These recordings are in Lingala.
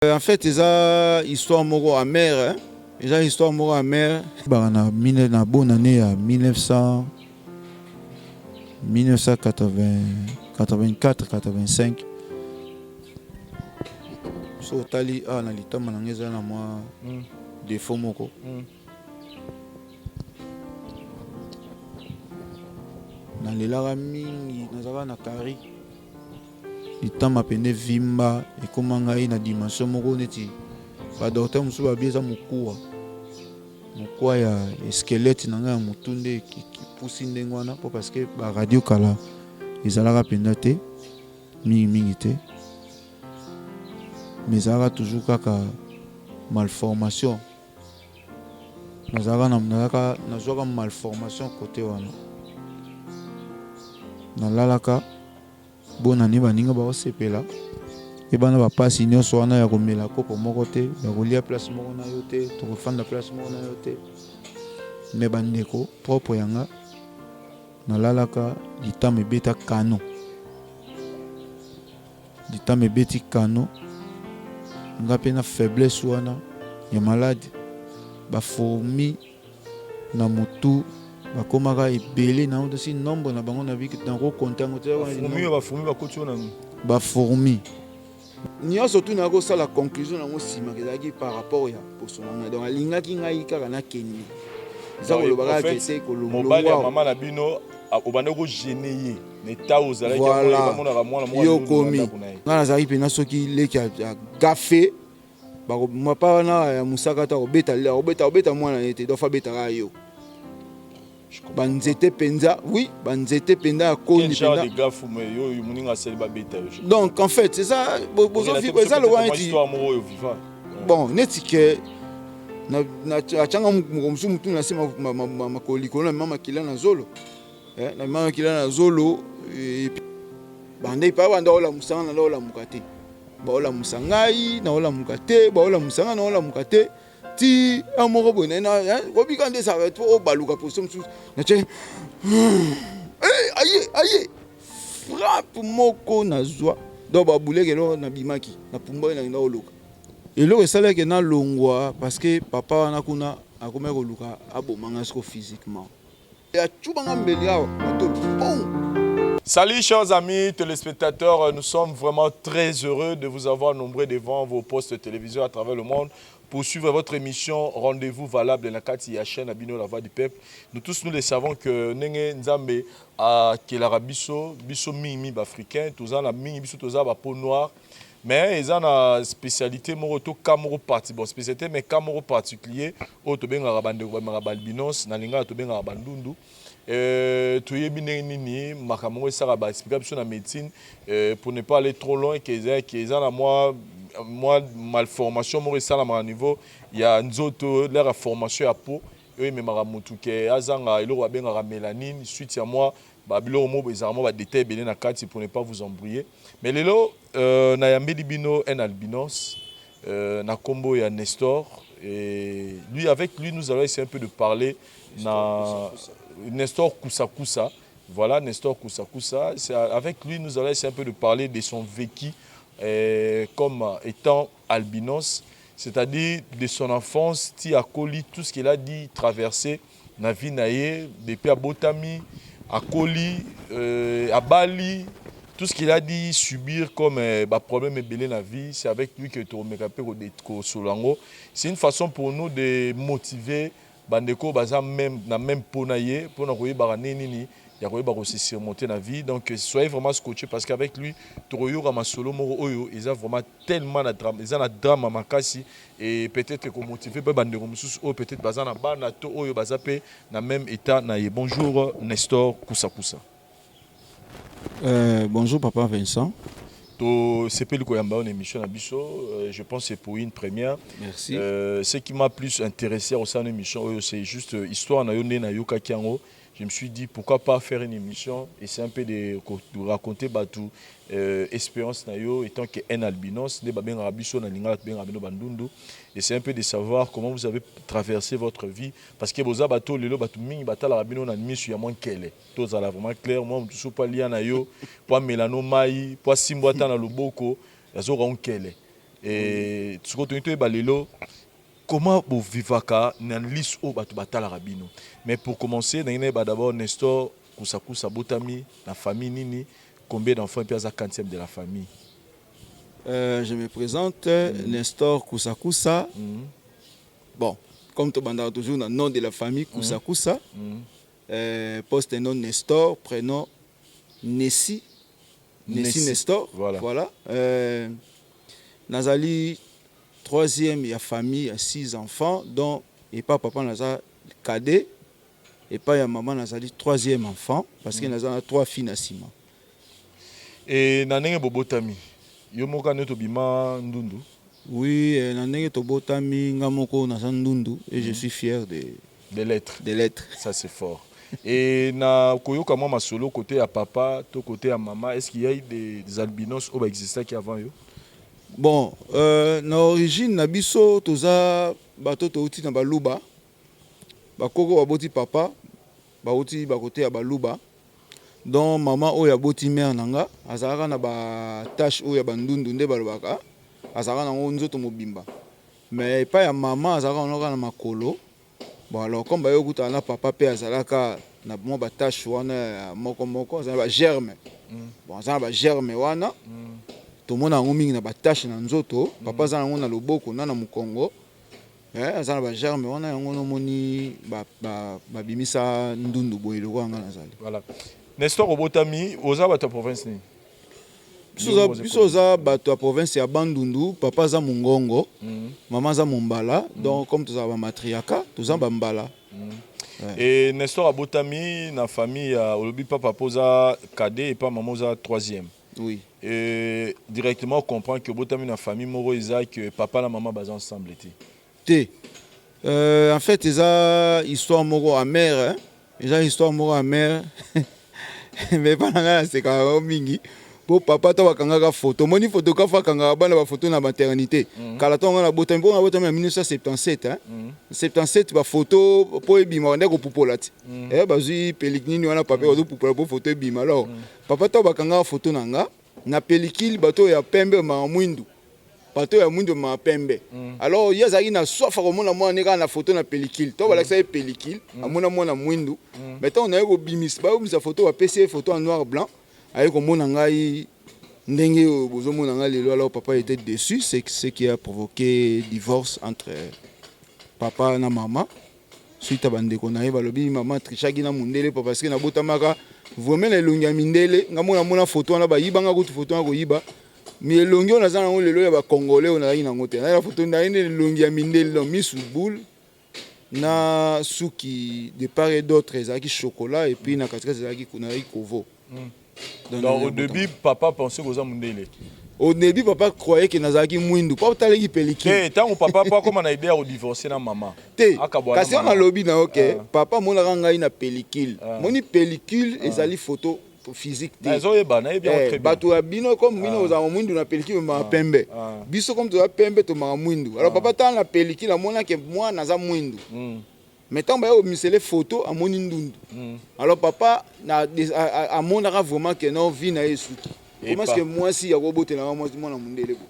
En fait eza histoire moko amère hein? Eza histoire moko amère. Baka na na bonne année ya 1900 1984 85 so otali awa na litama na ngai eza na mwa défaut moko. Nalelaka mingi, nazalaka na kari. Litama pene evimba ekoma ngai na dimension moko neti ba docteur mosusu babi eza mokuwa, mokuwa ya squelette na ngai ya motu nde epusi ndenge wana po parce que ba radio kala ezalaka mpenza te mingi mingi te, mais ezalaka toujours kaka malformation. Nazalaka nazalaka nazwaka malformation cote wana, nalalaka bonane baninga baosepela ebana bapasi nyonso wana ya komela kopo moko te, ya kolia place moko na yo te, tokofanda place moko na yo te. Me bandeko propre ya nga, nalalaka litama ebeta kano, litama ebeti kano, nga mpe na faiblesse wana ya malade, bafourmi na motu bakomaka ebele na osi nombre na bango nakokonte yango te. Bafourmi bakoti yo na nini? Bafourmi nyonso tu nakosala conclusion nango nsima ezalaki par rapport ya poso na ngai, donc alingaki ngai kaka nakende, eza koloba kaka kete. Mobali ya mama na bino obanda kogêner ye na eta ozalaki? Voilà. Bamonaka mwana moko yo komi ngai nazalaki mpena soki leki ya gafe mapa wana ya mosaka te, akobeta akobeta akobeta mwana ye te, donc abetaka yo banzete mpenza, oui, banzete mpenza ya koni mpenza. Yo moninga asali babeta yo? Donc en fait eza eza lokola neti histoire moko oyo viva. Bon, neti ke atianga moko mosusu mutu na se, makolo likolo, na mema makila na zolo, na mema makila na zolo. Banda epai banda olamusa nga, nanda olamuka te, baolamusa ngai naolamuka te, baolamusa ngai naolamuka te, ti a moko boye kobika nde ezalaka po obaluka position mosusu, natie aye aye frappe moko nazwa, donc babuleki eloko nabimaki napumbaki, nakenda koluka eloko esalaki nalongwa, parce que papa wana kuna akomaki koluka abomanga siko physiquement, acubanga mbeli awa matolo pum. Salut chers amis téléspectateurs, nous sommes vraiment très heureux de vous avoir nombreux devant vos postes de télévision à travers le monde pour suivre votre émission Rendez-vous valable na kati ya chaîne na bino La Voix du Peuple. Nous tous, nous le savons que ndenge Nzambe akelaka biso, biso mingi africain, toza na mingi biso toza ba peau noire, mais eza na spécialité moko to cas moko parti, bon, spécialité mais cas moko particulier oyo tobengaka bandeko bamaka balbinos, na lingaka tobengaka bandundu. Toyebi ndenge nini makambo yango esalaka, baexplika biso na médecine, pour ne pas aller trop loin, ke eza na mwa malformation moko esalamaka na niveau ya nzoto, lere ya formation ya peau, oyo ememaka motu ke azanga eloko babengaka mélanine, suite ya mwa babiloko moko ezalaka mwa badétail ebele na kati, pour ne pas vous embrouiller. Mais lelo nayambeli bino un albinos na kombo ya Nestor, et lui, avec lui, nous allons essayer un peu de parler na Nestor Kusa. Voilà, Nestor Kusa. C'est avec lui, nous allons essayer un peu de parler de son vécu comme étant albinos, c'est-à-dire de son enfance, ti akoli, tout ce qu'il a dit traverser na vie na ye, depuis abotami, akoli, abali, tout ce qu'il a dit subir comme bah, problème ebele na vie, c'est avec lui que tomeka mpe kosolola yango. C'est une façon pour nous de motiver bandeko baza même na même mpo na ye, mpona koyebaka nde nini ya koyeba kose surmonter na vie. Donc soyez vraiment scotché, parce qu'avec lui tokoyoka masolo moko oyo eza vraiment tellement na drame, eza na drame makasi, et peut-être komotive mpe bandeko mosusu oyo peut-être baza na bana to oyo baza mpe na même état na ye. Bonjour Nestor Kusakusa. Bonjour papa Vincent. Tosepeli koyamba yo na émission na biso, je pense c'est pour une première. Merci. Ce qui m'a plus intéressé au sein de l'émission oyo, c'est juste histoire na yo nde nayokaki yango, je me suis dit pourquoi pas faire une émission et c'est un peu de raconter bato expérience na yo étant que un albinos, nde babengaka biso na lingala, tobengaka bino bandundu, et c'est un peu de savoir comment vous avez traversé votre vie, parce que boza bato lelo bato mingi batalaka bino na misu ya mwa nkele. Tozala vraiment clair, mwa mosusu mpo alia na yo, mpo amela no mai, mpo asimba ata na loboko, azoka nkele. Et sikoyo tolingi toyeba lelo comment bovivaka na lice oyo bato batalaka bino. Mais pour commencer, nalingi nayeba d'abord Nestor Kusakusa abotami na famille nini, combien d'enfants et puis aza quantième de la famille? Je me présente, Nestor Kusakusa. Bon, comme tobandaka toujours na nom de la famille, Kusakusa. Poste nom Nestor, prénom Nessi. Nessi. Nessi. Nestor. Voilà. Voilà. Nazali troisième ya famille ya six enfants, dont epa papa naza cadet, epai ya mama nazali troisième enfant, parce que naza na trois filles na nsima. E na ndenge bobotami, yo moko nde tobima ndundu? Oui, na ndenge tobotami, nga moko naza ndundu et je suis fier de de l'être. De l'être. Ça, c'est fort. Et na koyoka mwa masolo côté ya papa to côté ya mama, est-ce qu'il y a eu des albinos oyo baexistaki avant yo? Bon, na origine na biso, toza bato touti na Baluba. Bakoko baboti papa bauti bakote ya Baluba. Donc mama oyo aboti mare na nga azalaka na batache oyo ya bandundu nde balobaka, azalaka nango nzoto mobimba, mais epai ya mama azalaka nango kaka na makolo. Bon, alors comme baye okutana na papa mpe azalaka na mwa batache wana ya moko moko, aza na bagerme. Bon, aza na bagerme wana, tomona yango mingi na batache na nzoto. Papa aza nango na loboko na mokongo. Aza na bagerme wana, yango nomoni babimisa ndundu boye lokola nga nazali. Voilà. Nestor, obotami, oza bato ya province nini? Biso oza bato ya province ya Bandundu. Papa aza Mongongo, mama aza Mombala. Donc comme tozala bamatriaka, toza Bambala. Et Nestor abotami na famille ya, olobi papa mpo oza cadet, epa mama oza troisième? Oui. Et directement on comprend que obotami na famille moko eza que papa na mama baza ensemble te. Te. En fait, eza histoire moko amère, hein? Eza histoire moko amère, mais mpa na ngai nasekaka yango mingi, mpo papa to bakangaka photo, omoni photographe akangaka bana bafoto na maternité. Kala ntongo ngai nabotami, mpo nabotami na 1977, hein? 77, bafoto mpo ebima bande kopupola ti. Bazwi pelike nini wana, papier, bazopupola mpo foto ebima. Alors papa to bakangaka foto na nga na pellicule, bato oyo ya pembe maka mwindu, bato ya mwindu maka pembe. Alors ye azalaki na soif akomona mwana ne kaka na foto na pellicule. To balakisa ye pellicule, amona mwana mwindu. Mais ntango naye kobimisa, bayobimisa foto, bapesi ye foto en noir blanc, aye komona ngai ndenge oyo bozomona ngai lelo. Alors papa était déçu, c'est ce qui a provoqué divorce entre papa na mama. Suite ya bandeko na ye balobi mama trichaki na mondele, po parce que nabotamaka vraiment na elongi ya mindele. Nga mona mona foto wana, bayibanga kutu foto wana koyiba mi elongi oyo naza nango lelo ya bacongolais oyo nazalaki nango te. Nazali na foto naye nde elongi ya mindele, donc misu boule na suki de part et d'autre ezalaki chocolat, et puis na katikati ezalaki, nazalaki kovo. Donc au début papa pensait koza mondele? Au début papa croyait que nazalaki mwindu po otalaki pellicule. Te, ntango papa po akóma na idée ya kodivorce na mama. Te. Akabwana. Kasi wana alobi na oke papa amonaka ngai na pellicule. Moni pellicule ezali photo physique te. Nazoyeba, nayebi yango très bien. Bato ya bino, comme bino ozala mwindu na pellicule, omaka pembe. Biso comme toza pembe, tomaka mwindu. Alors papa tala na pellicule, amonake mwana aza mwindu. Mais ntango baya komisele photo, amoni ndundu. Alors papa amonaka vraiment que non, vie na ye esuki. Comment est-ce que mwasi akobotelanga mwasi mwana mondele bo?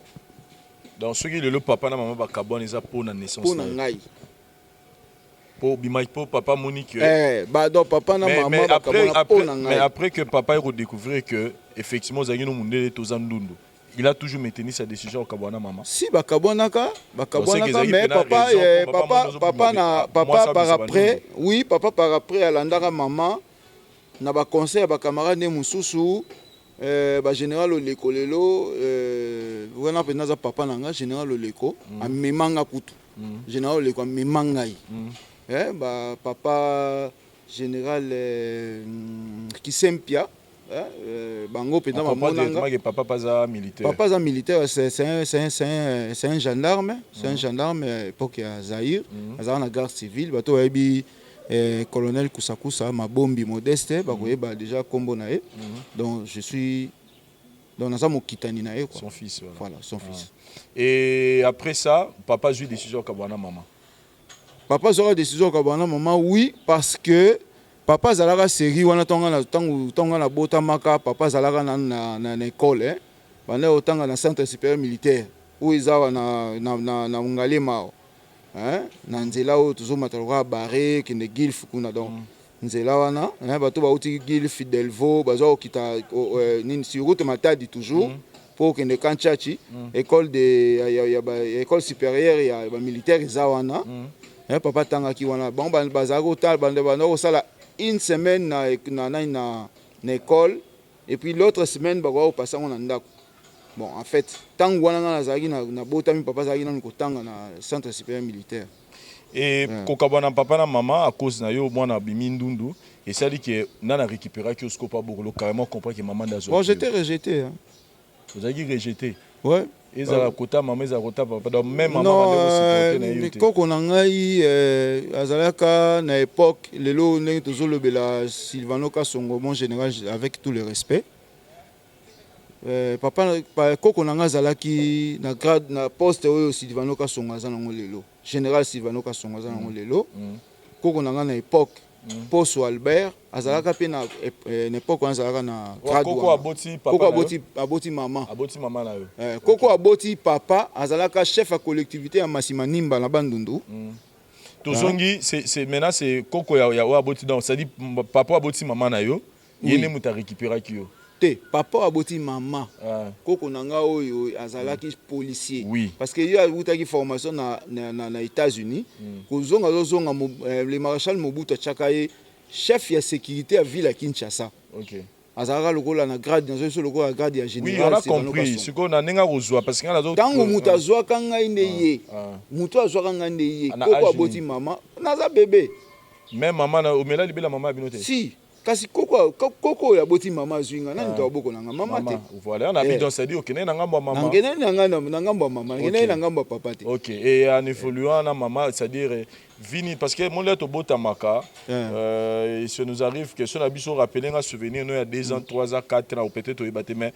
Donc soki lelo papa na mama bakabwana, eza mpo na naissance? Mpo na ngai. Po bima, po papa amoni que Donc papa na mama bakabwana mpo na ngai. Mais après que papa ait redécouvrir que effectivement ozalaki no mondele, toza ndundu, il a toujours maintenu sa décision okabwana mama? Si, bakabwanaka, bakabwanaka, mais papa papa papa na papa par après, oui, papa par après alandaka mama na baconseil ya bacamarade nde mosusu, bagénéral Oleko. Lelo wana mpenza aza papa na nga. Général Oleko amemanga kutu. Général Oleko amema ngai. Ba papa général Kisempia, bango mpenza bamonanga. Papa aza militaire? Papa aza militaire, c'est un gendarme, c'est un gendarme époque ya Zaïre. Azalaka na garde civile. Bato bayebi colonel Kusakusa Mabombi Modeste bakoyeba déjà nkombo na ye. Donc je suis, donc naza mokitani na ye quoi. Son fils, voilà. Voilà, son fils. Et après ça, papa azwi décision okabwana mama? Papa azwaka décision okabwana mama, oui, parce que papa azalaka série wana. Ntango nga nabotamaka, papa azalaka nanu na école, eh? Banda otanga na Centre supérieur militaire. Oyo eza awa na Ngaliema awa, hein, na nzela oyo tozomata lokola barre kende Gilf kuna. Donc nzela wana, hein, bato bauti Gilf, Delvaux, bazwa kokita nini, sur route Matadi toujours mpo okende Kanchachi, école de ya école supérieure ya bamilitaire eza wana. Hein, papa atangaki wana. Bango bazalaki kotala, banda kosala une semaine na école et puis l'autre semaine bakoka kopasa yango na ndako. Bon, en fait, ntango wana ngai nazalaki nabotami, papa azalaki nanu kotanga na centre supérieur militaire. E kokabwana na papa na mama à cause na yo, mwana abimi ndundu, esali ke nani arécupéraki yo sikoyo mpa bokolo, carrément comprend ke mama nde azwaki Bon, yo? J'étais rejeté, hein. Ozalaki rejeté? Ouais. Ezala kota mama, ezala kota papa, donc même mama Non, bande kosupporte na yo te? Koko na ngai azalaka na époque, lelo ndenge tozolobela Sylvano Kasongo, mon général, avec tout le respect, papa koko na ngai azalaki na grade, na poste oyo Sylvano Kasongo aza nango lelo, général Sylvano Kasongo aza nango lelo. Koko na ngai na époque, Poso Albert, azalaka mpe na époque wana, azalaka na grade Koko wana. aboti papa Koko na yo? Aboti mama. Aboti mama na yo. Koko aboti papa azalaka chef ya collectivité ya Masimanimba na Bandundu. Tozongi, c'est maintenant, c'est koko ya oyo aboti, donc c'est à dire papa aboti mama na yo, ye nde moto arécupéraki yo? Te, papa aboti mama. Ah. Koko na nga oyo azalaki policier. Oui. Parce que ye awutaki formation na États-Unis. Kozonga, azozonga, le maréchal Mobutu atiaka ye chef ya sécurité ya ville ya Kinshasa. Azalaka lokola na grade, nazo so lokola grade ya Oui, général on a Sylvano compris. Kasongo. Sikoyo na ndenge akozwa, parce que nga nazo Ntango moto azwaka ngai nde ye, moto azwaka ngai nde ye. Na Koko âge aboti nini? mama, naza bébé. Même mama na omela libela mama ya bino te? Si, kasi koko oyo aboti mama azwi nga, nani to aboko na nga? Mama te. Voilà, na Eh. donc c'est à dire okende na ngambo ya mama. Nangeneli na ngai na ngambo ya mama, nangeneli na ngambo ya papa te. Ok, et en évoluant na mama, c'est-à-dire vini, parce que mon tobotamaka, ça nous arrive que so na biso rappeler nga souvenir no ya 2 ans, 3 ans, 4 ans, ou peut-être oyeba te, mais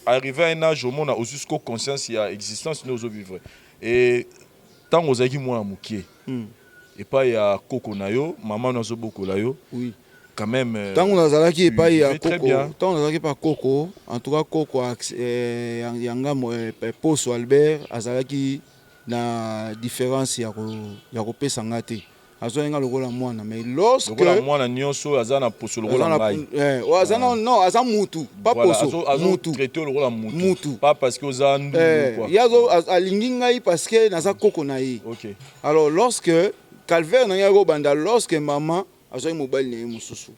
arrivé à un âge omona ozwi siko conscience ya existence no ozovivre. Et ntango ozalaki mwana mokie epai ya koko na yo, mama no azobokola yo, quand même Ntango nazalaki epai ya vivais très koko, bien. Ntango nazalaki epai ya koko, en tout cas koko ya ngambo, Poso Albert, azalaki na différence ya kopesa nga te. Azwaki nga lokola mwana, mais lorsque Lokola mwana nyonso oyo aza na poso lokola aza na ngai. Oyo aza na, non, aza mutu, pas Voilà, poso. Mutu. Azotraite lokola mutu. Mutu. Pas parce que oza ndundu, quoi. Ye alingi ngai parce que naza koko na ye. Alors lorsque calvaire na ngai akobanda, lorsque mama azwaki mobali na ye mosusu,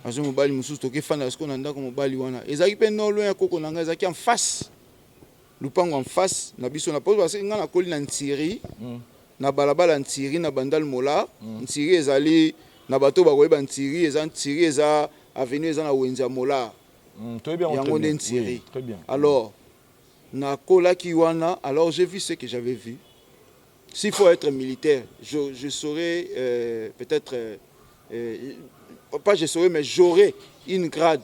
azwi mobali mosusu, tokefanda sikoyo na ndako mobali wana, ezalaki mpe no loin ya koko na ngai, ezalaki en face, lupango en face na biso na po, parce que ngai nakoli na Ntiri, na balabala Ntiri, na Bandal Molar. Ntiri ezali na bato bakoyeba Ntiri, eza Ntiri, eza avenue, eza na wenze ya Molar. Toyebi yango Yango très nde bien. Ntiri. Oui, très bien. Alors nakolaki wana, alors j'ai vu ce que j'avais vu. S'il faut être militaire, je saurais peut-être pas je saurais, mais j'aurais une grade,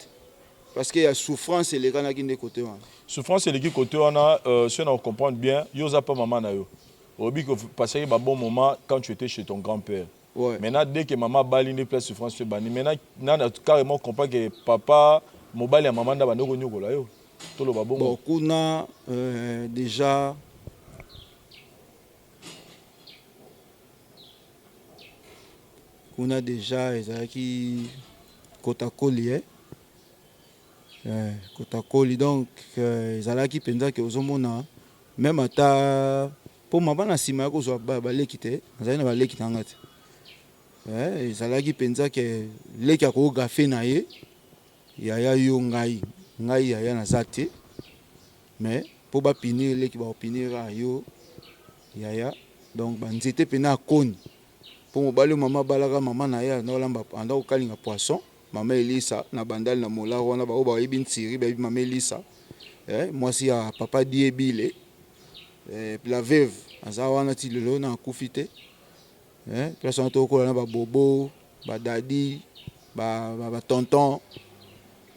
parce qu'il y a souffrance elekanaki nde côté wana. Souffrance eleki côté wana. Soki na comprendre bien, yo oza pa mama na yo, olobi que passaki babon moment quand tu étais chez ton grand-père. Ouais. Maintenant, dès que mama abali, nde place souffrance mpe bandi. Maintenant nana carrément comprend que papa, mobali ya mama nde abandi konyokola yo, toloba bongo? Bon, kuna déjà kuna déjà ezalaki kotakoli, kotakoli. Donc ezalaki mpenza ke ozomona même ata mpo mama na nsima ya kozwa baleki te, nazali na baleki na nga te. Ezalaki mpenza ke leki akogafe na ye yaya, yo ngai, ngai yaya naza te, mais mpo bapunir leki, bakopunir kaka yo yaya. Donc banzete mpena akoni mpo mobali oyo mama abalaka, mama na ye anda kolamba, anda kokalinga poisson. Mama Elisa na Bandali na Molar wana, baoyo bayebi Ntiri bayebi mama Elisa, mwasi ya papa Diebile, la veuve, aza wana ti lelo na akufi te. Place wana tokokola na babobo, badadi, batonton.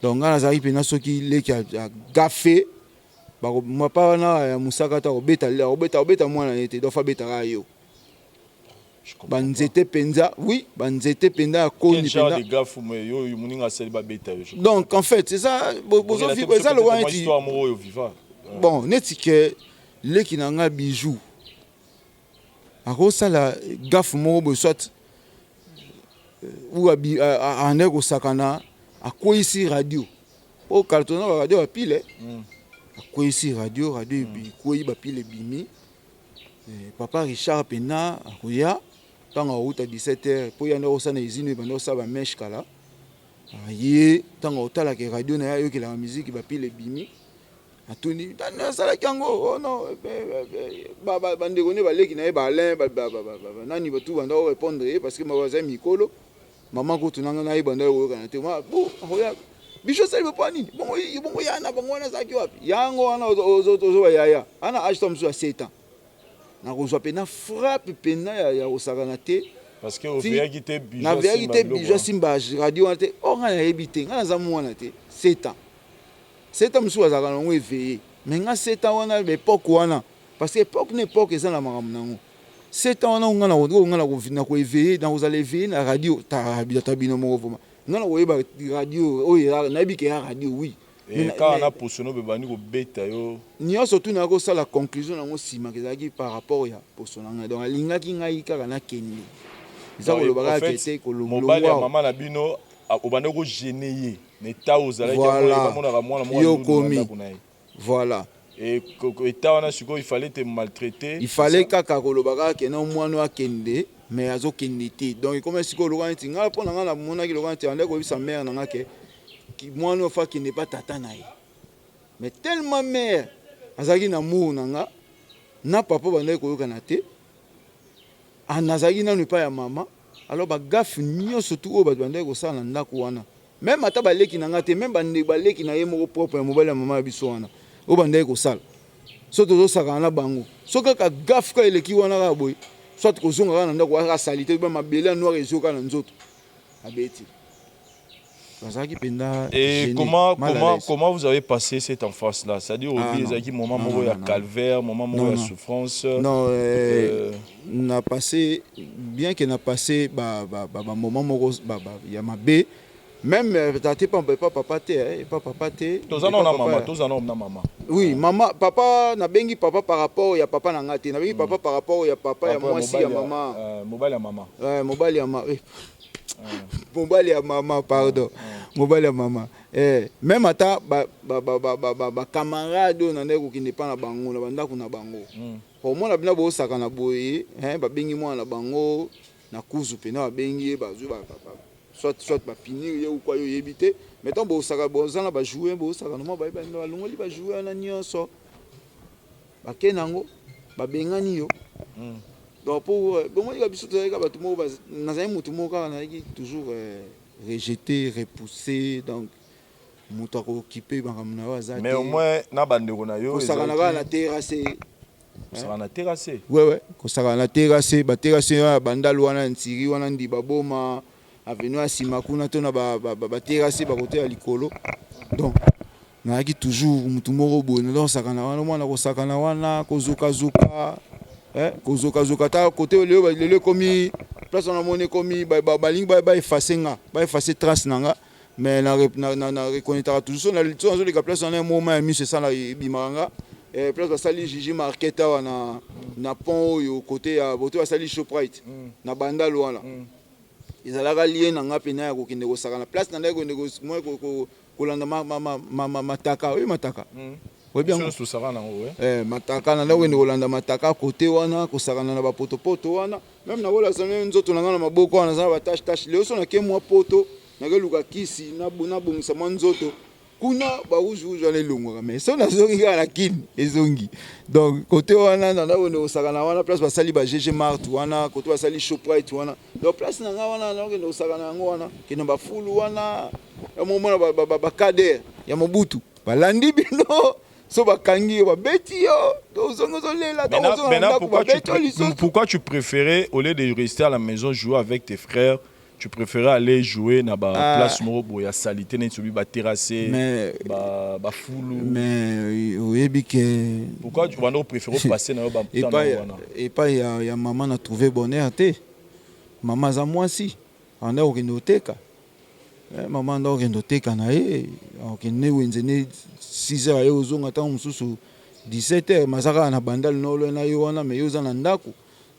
Donc ngai nazalaki mpena, soki leki agafe, papa wana ya mosaka te, akobeta, akobeta, akobeta mwana ye te, donc abetaka yo. Je comprends. Banzete mpenza, oui, banzete mpenza ya Quel koni genre mpenza. de gaffe, mais yo moninga asali, babeta yo? Donc en fait eza eza lokola neti Histoire moko oyo viva. Bon, neti ke Leki na nga Bijou akosala gaffe moko boye, soit ou andaki kosakana, akweyisi radio, po kala toza na baradio ya pile. Akweyisi radio, radio ekweyi, bapile ebimi. Papa Richard mpena akoya ntango akouta 17 heures, mpo ye anda kosala na usine oyo ebanda kosala bamèches kala. Ye ntango akotalaka radio na ye, ayokelaka miziki, bapile ebimi, atuni nani asalaki yango. Oh non, bandeko nde baleki na ye, baAlain, nani, batu banda korépondre ye, parce que bazali mikolo. Mama kutu nanga na ye banda koyokana te. Bo akoya, biso osali bopo nini bongo bongo ya na bango wana azalaki wapi? Yango wana ozoba yaya ana âge ta mosusu ya 7 ans, nakozwa mpena frappe mpena ya kosakana te. Parce que oveyaki te. Naveyaki te, Bijou asimba radio wana te. O ngai nayebi te, ngai naza mwana te, 7 ans. 7 ans mosusu azalaka nango éveillé, mais nga 7 ans wana, époque wana, parce que époque na époque eza na makambo nango. 7 ans wana, nga na koéveille, nakozala éveillé na radio ta bino moko. Vraiment, nga na koyeba radio oyo, nayebi ke ya radio, oui. Kaka na poso bebandi kobeta yo. Nyonso tu naya kosala conclusion nango nsima, ezalaki par rapport ya poso na ngai. Donc alingaki ngai kaka nakende, eza koloba kaka ke te. Mobali ya mama na bino obandi kogêner ye na eta ozalaki, bamonaka mwana moko yo komi, voilà. Eta wana sikoyo, il fallait te maltraiter. Il fallait kaka koloba kaka ke na mwana akende, mais azokende te. Donc ekomi sikoyo lokola neti ngai, mpo na ngai namonaki lokola neti ande koyebisa mère na ngai ke mwana oyo fa akende pa tata na ye. Mais tellement mère azalaki na amour na nga, na papa bandaki koyokana te, nazalaki nanu epai ya mama. Alors bagaffe nyonso tu oyo bato bandaki kosala na ndako wana, même ata baleki na nga te, même baleki na ye moko propre ya mobali ya mama ya biso wana, oyo bandaki kosala, so tozosakana na bango, so kaka gaffe ka eleki wana kaka boye, soit kozonga kaka na ndako kaka saleté, ba mabele ya noir ezoka na nzoto, abeti, bazalaki mpenza. Et comment vous avez passé cette enfance là c'est-à-dire ah, ezalaki moment moko ya calvaire, moment moko ya souffrance? Non, na passé, bien que na passé ba ba ba, ba moment moko ba, ba, ya mabe, même tate pa pa papa te, pa papa te. Toza na mama, toza na mama. Oui, mama, papa, nabengi papa par rapport ya papa na nga te, nabengi papa par rapport ya papa ya mwasi ya mama. Mobali ya mama. Mobali ya mama, mobali ya mama, pardon, mobali ya mama. Même ata bacamarade oyo nandaki kokende epa na bango, na bandako na bango, omona bina bosakana boye, babengi mwana na bango na kuzu mpena, babengi ye, bazwi soit bapunir ye ukwa, yo oyebi te. Mais ntango bosaka, boza na bajouets, bosaka noma, balongoli bajouets wana nyonso, bake nango, babengani yo. Donc po bomonika biso tozalaki bato moko, nazali motu moko kaka nazalaki toujours rejeté, repoussé. Donc moto akokipe makambo na yo aza. Mais au moins na bandeko na yo? Kosakana kaka na terrasse. Kosakana na terrasse? Wewe, kosakana na terrasse, baterrasse ya Bandalo wana, Ntiri wana, Ndiba Boma, avenue ya nsima kuna, to na baterrasse bakote ya likolo. Donc nazalaki toujours motu moko boye, nazosakana wana, mwana kosakana wana, kozokazoka, kozokazoka. Ta kote lelo ekomi place wana, moni ekomi balingi baeffacer nga, baeffacer trace na nga, mais na reconnaîtraka toujours. So nazoleka place wana, moma ya miso esala ebimaka nga, place basali Gigi Market awa na pont oyo, kote ya bote basali Shoprite na Bandalo wana. Ezalaka lie na nga mpena ya kokende kosakana, place na ndaki kokende kolanda mataka oyo, mataka oyebi yango, mataka. Na ndaki kokende kolanda mataka kote wana, kosakana na bapotopoto wana. Même nakolasa même nzoto na nga na maboko wana, naza na batache tache. Lelo so nake mwa poto, nakeluka kisi, nabongisa mwa nzoto kuna, barouge rouge wana elongwaka, mais so nazongi kaka na Kini, ezongi. Donc kote wana nanda kokende kosakana wana, place basali ba GG Mart wana, kote basali Shoprite wana. Donc place na nga wana nakokende kosakana yango wana, kende bafulu wana ya momona bacader ya Mobutu, balandi bino, so bakangi yo, babeti yo, ozongi ozolela. Pourquoi tu préférais, au lieu de rester à la maison jouer avec tes frères, tu préférais aller jouer na ba place moko boye ya salité, neti sobi ba terrasse, ba ba fulu? Mais oyebi ke Pourquoi tu bando préférer passer na yo ba wana? Epai ya mama na trouvé bonheur te. Mama aza mwasi, anda kokende koteka. Mama anda kokende koteka na ye, akokende wenze ne 6 heures, aye kozonga ntango mosusu. 17 heures mais aza kaka na bandal nolo na yo wana, mais yo oza na ndako.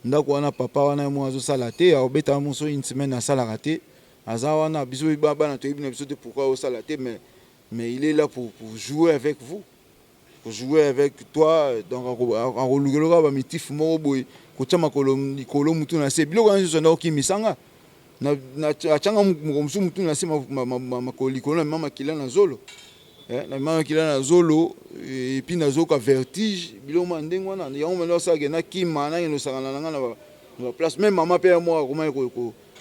Ndako wana, papa wana ye moko azosala te, akobeta moso une semaine asalaka te. Aza wana, biso bana toyebi na biso te pourquoi osala te, mais il est là pour jouer avec vous, pour jouer avec toi. Donc akolukela kaka bamitifu moko boye, kotia makolo likolo, mutu na se, biloko wana nyonso. Anda okimisanga, atianga moko mosusu mutu na se, makolo likolo, na mema makila na zolo, na mema makila na zolo, et puis nazoyoka vertige, biloko ma ndenge wana. Yango mena osalaka nakima, nakende osakana na nga na baplace. Même mama mpe ya moko akomaki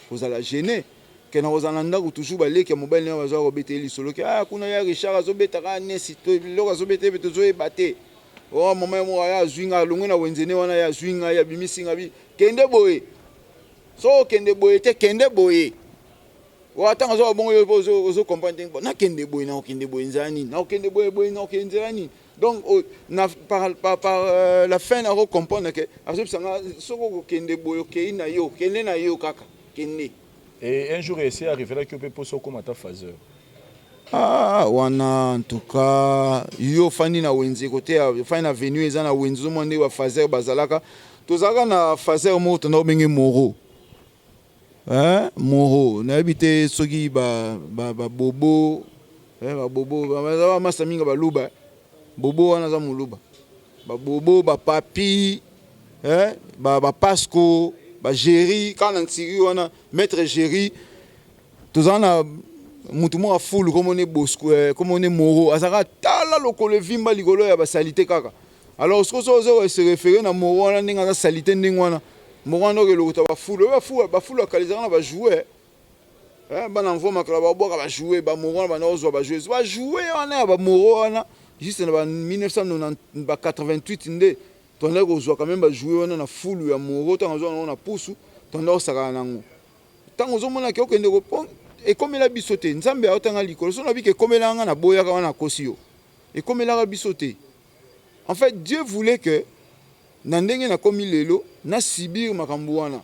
kozala gêné ke na kozala na ndako. Toujours baleki ya mobali ndenge bazwaka kobeta ye lisolo ke ah, kuna ya Richard azobetaka nesi, biloko azobeta ye mpe tozoyeba te. O mama ye moko aya azwi nga, alongwe na wenzene wana, ye azwi ngai, abimisi nga bi kende boye, so okende boye te, kende boye. Wa ntango azoka bongo, yo mpo ozocomprendre te, nakende boye, nakokende boye nzela nini, nakokende boye boye, nakokende nzela nini. Donc na, par la fin nakocomprendre ke azobisa nga soki okokende boye, okei na yo, kende na yo kaka, kende. Et un jour ese arrivelaki yo mpe mposa okóma ata phaseur? Ah, wana en tout cas, yo ofandi na wenze, kote ofandi na avenue eza na wenze, ozomona ndenge baphaseur bazalaka. Tozalaka na phaseur moko tonda kobenge Moro, hein? Moro, nayebi te soki babobo babobo baza bamasa mingi baluba. Bobo wana aza moluba, babobo, bapapi, bapasco, bagéri kaka na ntiri wana, maître Géri. Tozala na mutu moko afulu komone Bosco, komone Moro, azalaka tala lokolo evimba likolo ya basalite kaka. Alors soki so ozo se référer na Moro wana, ndenge aza salite ndenge wana, Moro wana okelokota bafulu oyo, bafulu akala ezalaka na bajouet, bana mvo makala babwaka bajouet, bamoro wana banda kozwa bajouet, bajouet wana ya bamoro wana juste na ba 1988 nde tondaki kozwa quand même bajouet wana na fulu ya Moro. Ntango azwa nango na pusu, tonda kosakana nango. Ntango ozomonaki okende ekomela biso te, Nzambe aotanga likolo. So nabiki ekomela nga, naboyaka wana, akosi yo, ekomelaka biso te. En fait, Dieu voulait que na ndenge nakomi lelo, nasubir makambo wana,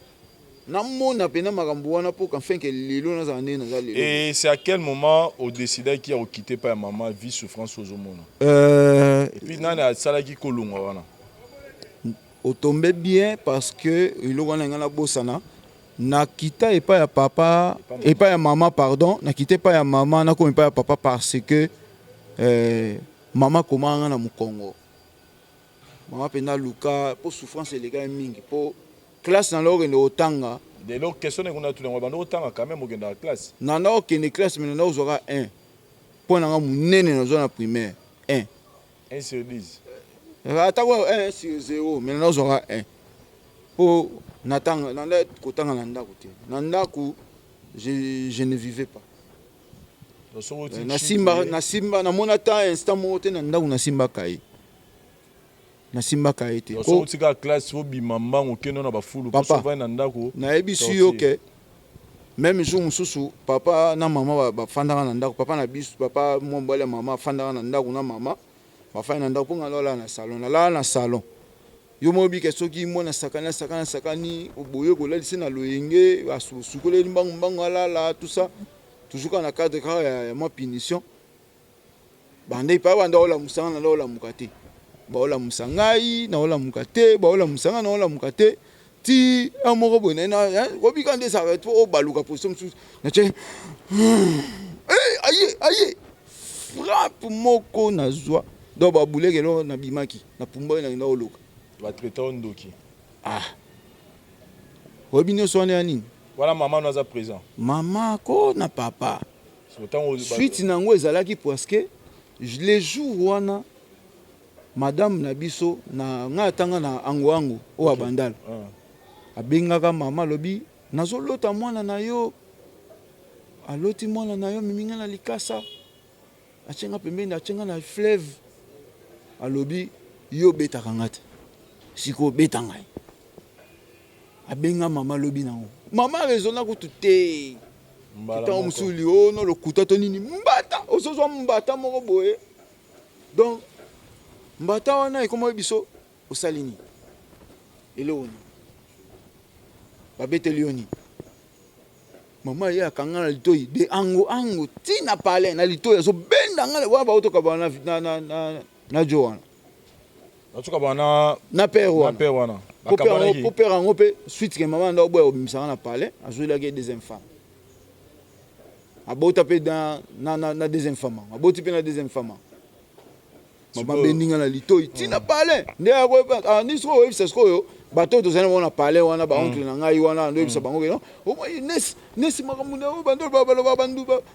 namona mpena makambo wana, mpo qu'enfin ke lelo nazala ndenge naza lelo. Et c'est à quel moment odécidaki ya kokite pa ya mama, vie souffrance ozomona? Et puis nani asalaki kolongwa wana? Otombe bien, parce que eloko wana ngai nabosana. Nakita epai ya papa, epai ya mama, pardon, nakita epai ya mama, nakoma epai ya papa parce que mama komaka nga na mokongo. Mama mpenza aluka mpo souffrance elekaki mingi, mpo classe na okende kotanga. Lelo question ekuna tunango, bando kotanga quand même, okendaka classe? Nanda okende classe, mais nanda kozwaka 1 mpo nanga monene nazwa na primaire 1. 1 sur 10? Atako 1 sur 0, mais nanda kozwaka 1 mpo natanga. Nanda kotanga na ndako te, na ndako je ne vivais pas. Nasimba, nasimba, namona ata instant moko te na ndako nasimbaka ye, nasimbaka ye te. Otika classe, obima mbango, okende na bafulu. Papa, na ndako. Nayebisi yo ke même jour mosusu papa na mama bafandaka na ndako, papa na biso, papa mwa mobali ya mama afandaka na ndako na mama, bafandi na ndako mpo nga nalala na salon, nalala na salon. Yo moko obika soki mwana sakani, asakani, asakani boye, kolalisa na loyenge, asukoleli mbangu mbangu, alala, tout ça, toujours kaka na cadre kaka ya mwa punition. Banda epai banda olamusa nga, nanda olamuka te, baolamusa ngai, naolamuka te, baolamusa ngai, naolamuka te, ti un moko boye kobika nde ezalaka po obaluka position mosusu, natie aye aye, frappe moko nazwa. Donc babuleke eloko, nabimaki, napumbaki, nakenda koluka. Batraita o ndoki. Ah, oyebi nyonso wana ya nini? Wana mama no aza présent? Mama ko na papa. Suite na yango ezalaki parce que le jour wana madame na biso na ngai atanga na angoango oyo abandala, abengaka mama, alobi: "Nazolota mwana na yo, aloti mwana na yo amemi ngai na likasa, atie nga pembeni, atie nga na fleuve, alobi: yo obetaka nga te, sikoyo obeta ngai." Abenga mama, alobi nango, mama raisonna kutu te. Ntango mosusu liono lokuta to nini, mbata ozozwa mbata moko boye. Donc mbata wana ekoma biso osali nini, eloko nini babeteli yo nini? Mama ye akanga na litoi de ango ango ntina palin na litoi, azobenda nga wana, baotokaba na jo wana. Basuka bana na père wana. Na père wana. Po père yango mpe suite ke mama nda oboya kobimisanga na palais, azwelaki ye deuxième femme. Abota mpe na deuxième femme yango, aboti mpe na deuxième femme yango. Mama abendi nga na litoi ntina palais nde andi. Sikoyo oyebisa sikoyo bato oyo tozali bango na palais wana, baoncle na ngai wana, nde oyebisa bango ke nesi nesi makambo na oyo bando baloba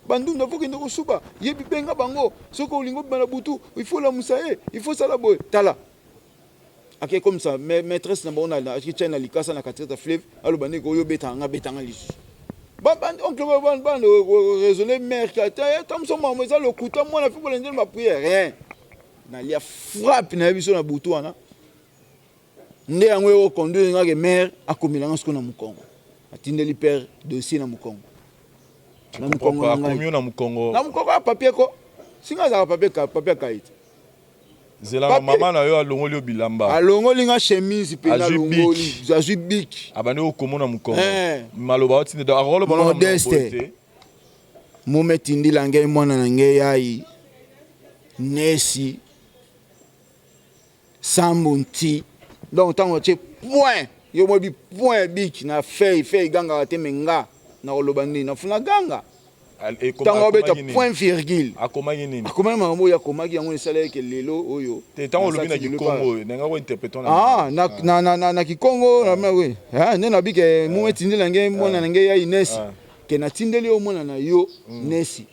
bandunda, faut kende kosuba, yebi benga bango. Soki olingi obima na butu, il faut olamusa ye, il faut sala boye. Tala, ake comme ça, maîtresse na bango atia na likasa na katikati ya fleuve, aloba ndenge oyo obetaka nga, betanga lisusu. Oncle bana raisonner, mère ta moso, mama eza lokuta, mwana fi bola nzela baprière, rien. Nalia frappe nayebi so na butu wana nde yango ekoconduire ngake mare akomelanga sikoyo na mokongo, atindeli père dossier na mokongo. Na mokongo na ngai, na mokongo. Na mokongo ya papier ko singa azalaka papier, papier akayi te. Zela, na mama na yo alongoli yo bilamba. Alongoli nga chemise mpe nalongoli, azwi bic. Abandi kokomona mokongo, maloba otinda. Modeste mome tindila ngai mwana na ngai yai nesi sambo nti. Donc ntango atie point, yo moyebi point, bic na feuille, feuille egangaka te, me nga na koloba nini, nafuna ganga. Ntango abeta point virgule. Akomaki nini? Akomaki makambo oyo akomaki, yango esala eke lelo oyo. Te, ntango olobi na kikongo, ndenge kointerprete. Ah, na kikongo nde nabi ke mo etindeli na ngai mwana na ngai ya Inesi, ke natindeli yo mwana na yo nesi.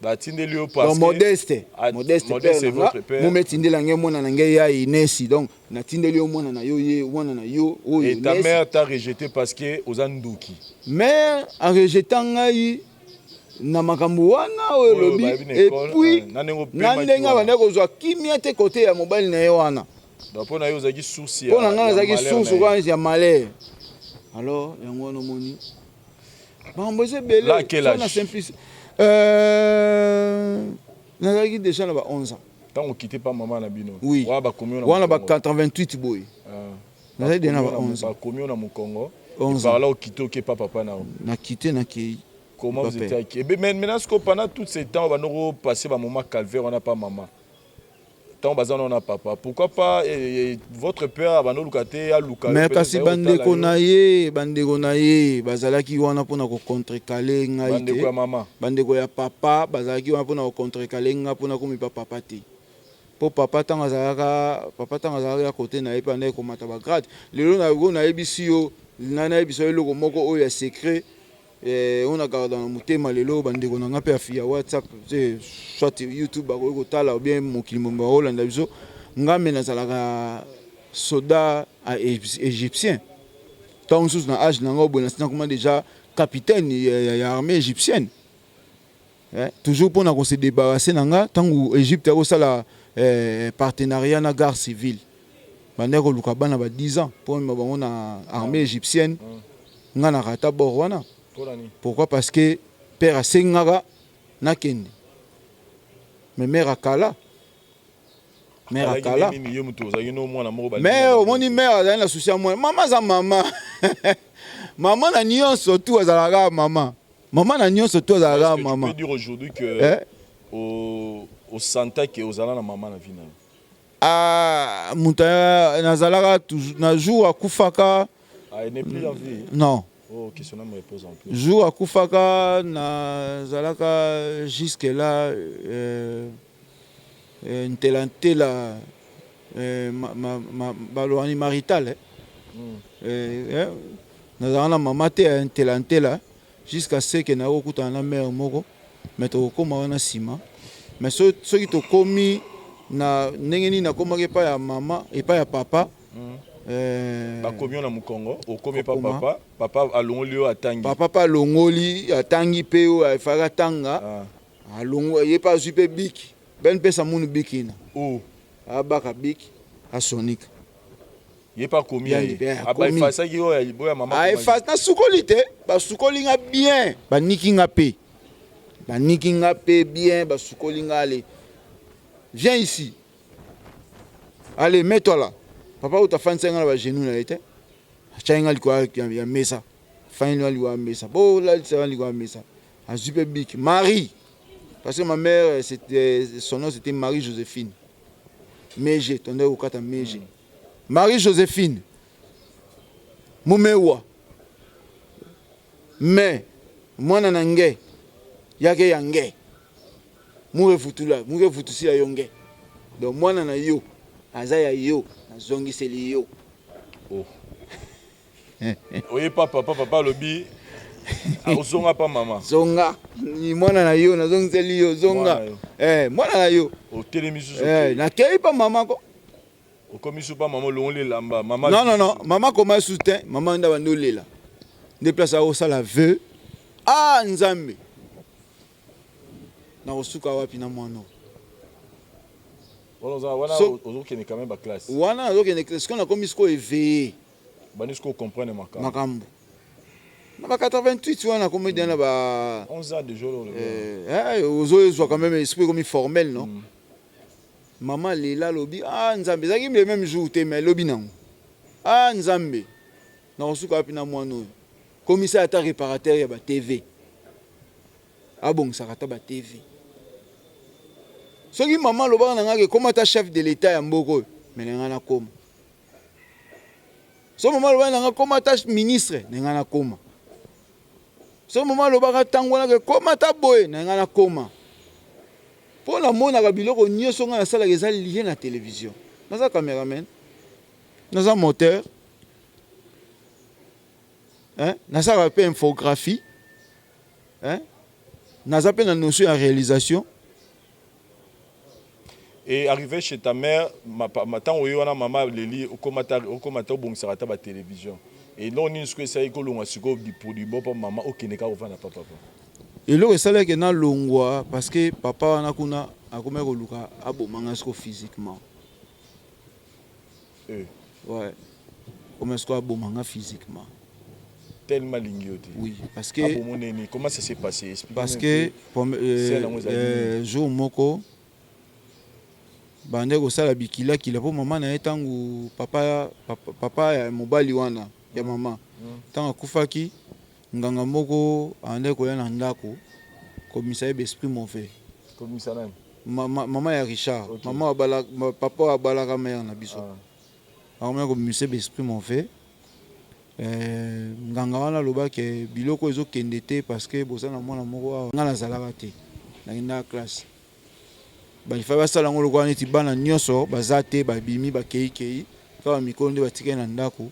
Batindeli yo parce que Modeste, Modeste père na nga, mo metindeli ngai mwana na ngai ya Inesi, donc natindeli yo mwana na yo, ye mwana na yo oyo. Et ta mère t'a rejeté parce que oza nduki? Mère arejeter ngai na makambo wana oyo elobi, et puis na ndenge abandaki kozwa kimia te kote ya mobali na ye wana. Mpo na yo ozalaki source. Mpo na ngai nazalaki source ya malheur. Alors yango wana omoni makambo eza ebele na simplice. Nazalaki déjà na ba 11 ans. Ntango okite pa mama na bino? Oui, wana ba 88 boye, nazalaki déjà na ba 11 ans. Bakomi yo na mokongo, par là okite, oke pa papa na yo. Nakite, nakei. Comment vous étiez accueilli? Mais maintenant, ce que pendant tout ce temps bandoko passer ba moment calvaire wana pa mama, ntango baza nano na papa, pourquoi pas votre père abanda oluka te, aluka? Mais kasi bandeko na ye, bandeko na ye bazalaki wana mpona kocontrecarrer ngai. Bandeko te ya mama? Bandeko ya papa bazalaki wana mpona kocontrecarrer ngai, mpona komipa papa te, mpo papa ntango azalaka, papa ntango azalaka ya kote na ye mpe andaki komata bagrade. Lelo oyo nayebisi yo, nayebisa yo eloko moko oyo ya secret oyo nagarda na motema. Lelo bandeko na nga mpe ya WhatsApp, soit YouTube, bakoki kotala, ou bien mokili mobimba bakolanda biso. Nga me nazalaka soldat égyptien. Ntango mosusu na age na nga boye, nasi nakoma déjà capitaine ya armée égyptienne, toujours mpona kose débarrasser na nga. Ntango Égypte akosala partenariat na garde civile, bandaki koluka bana ba 10 ans mpo mema bango na armée égyptienne. Nga na rata bord wana. Pourquoi? Parce que père asengaka nakende, mais mère akala, mère akala. Mais omoni, mère azali na souci ya mwana. Mama aza mama, mama na nyonso tu azalaka mama, mama na nyonso tu azalaka mama. Tu peux dire aujourd'hui que eh? Osanta ke ozala na mama na vie na yo? Ah, moto nazalaka na jour akufaka. Ah, elle n'est plus en vie? Non. Oh, question me repose en plus. Jour akufaka, nazalaka jusque là ntela ntela, balobani marital, eh? Nazalaka na mama te ya ntela ntela jusqu'à ce que nakokutana na mare moko, mais tokokóma wana nsima. Mais soki tokómi na ndenge nini nakomaki epai ya mama, epai ya papa. Bakomi yo na mokongo, okomi epa papa, papa alongoli yo, atangi. Papa mpe alongoli, atangi mpe oyo efalaki atanga. Alongo ye mpe, azwi mpe bic, ben mpesa munu bic ina. Abaka bic, asonika. Ye mpe akomi ya ye, abaefasaki oyo ya mama. Aefase, nasukoli te, basukoli nga bien, baniki nga mpe, baniki nga mpe bien, basukoli nga. Allez, viens ici, allez, mets-toi là. Papa oyo tafandisa nga na bagenou na ye te, atiaki nga likolo ya mesa, afandi nga likolo ya mesa, bolalisa nga likolo ya mesa, azwi mpe bic. Marie, parce que ma mère, c'était son nom, c'était Marie Joséphine. Meje tondaki kokata meje. Marie Josephine Mumewa me mwana na nge yake ya nge murevutula murevutusila yo nge donc mwana na yo aza ya yo nazongiseli yo. Oh. Oye pa papa, papa alobi ozonga pa mama. Zonga mwana na yo nazongiseli yo zonga eh, mwana na yo otelemi susu eh, nakei pa mama ko okomi su pa mama olongoli elamba mama. Non non non, mama koma su te, mama nde abandi olela nde place akosala vœu. Ah Nzambe, nakosuka wapi na mwana oyo? Wana ozokende quand même ba classe. Wana nazokende classe, sikoyo nakomi sikoyo éveillé. Bandi sikoyo comprendre makambo. Makambo na ba 88 wana nakomi deja na ba 11 ans déjà. Ozoyezwa quand même esprit ekomi formel, non? Mama lela, alobi: ah Nzambe, ezalaki le même jour te, mais elobi nango: ah Nzambe, nakosuka wapi na mwana oyo? Komisa ata réparateur ya ba TV, abongisaka ata ba TV. Soki mama alobaka na ngai ke koma ata chef de l'État ya mboka oyo, me na ngai nakoma. So mama alobaka na ngai koma ata ministre, na ngai nakoma. So mama alobaka ntango wana ke koma ata boye, na ngai nakoma, mpo namonaka biloko nyonso ngai nasalaka eza lié na télévision. Naza cameraman, naza moteur, hein? Nasalaka mpe infographie, hein? Naza mpe na notion ya réalisation. Et arrivé chez ta mère, ntango oye wana, mama leli, okoma ta obongisaka ata batélévision. Eloko nini sikoyo esalaki kolongwa sikoyo produit bo mpo mama okende kaka kovanda pa papa? Eloko esalaki nalongwa, parce que papa wana kuna akomaki koluka abomanga sikoyo physiquement. Ouais, koma sikoyo abomanga physiquement. Tellement alingi yo te. Oui, parce que Abomo nini? Comment ça s'est passé? Parce que jour moko bande kosala bikilakila mpo mama na ye, ntango papa, papa, papa ya mobali wana ya mama, ntango akufaki, nganga moko ande koya na ndako komisa ye baesprit mauvais. Komisa nani? Mama ya Richard. Mama abala, papa oyo abalaka mare na biso. Akomaki komisa baesprit mauvais. Nganga wana alobaki biloko ezokende te parce que boza na mwana moko awa. Nga nazalaka te, nakendaka classe. Balifa basala yango lokola neti bana nyonso baza te, babimi, bakeikei kaka mikolo nde batikali na ndako.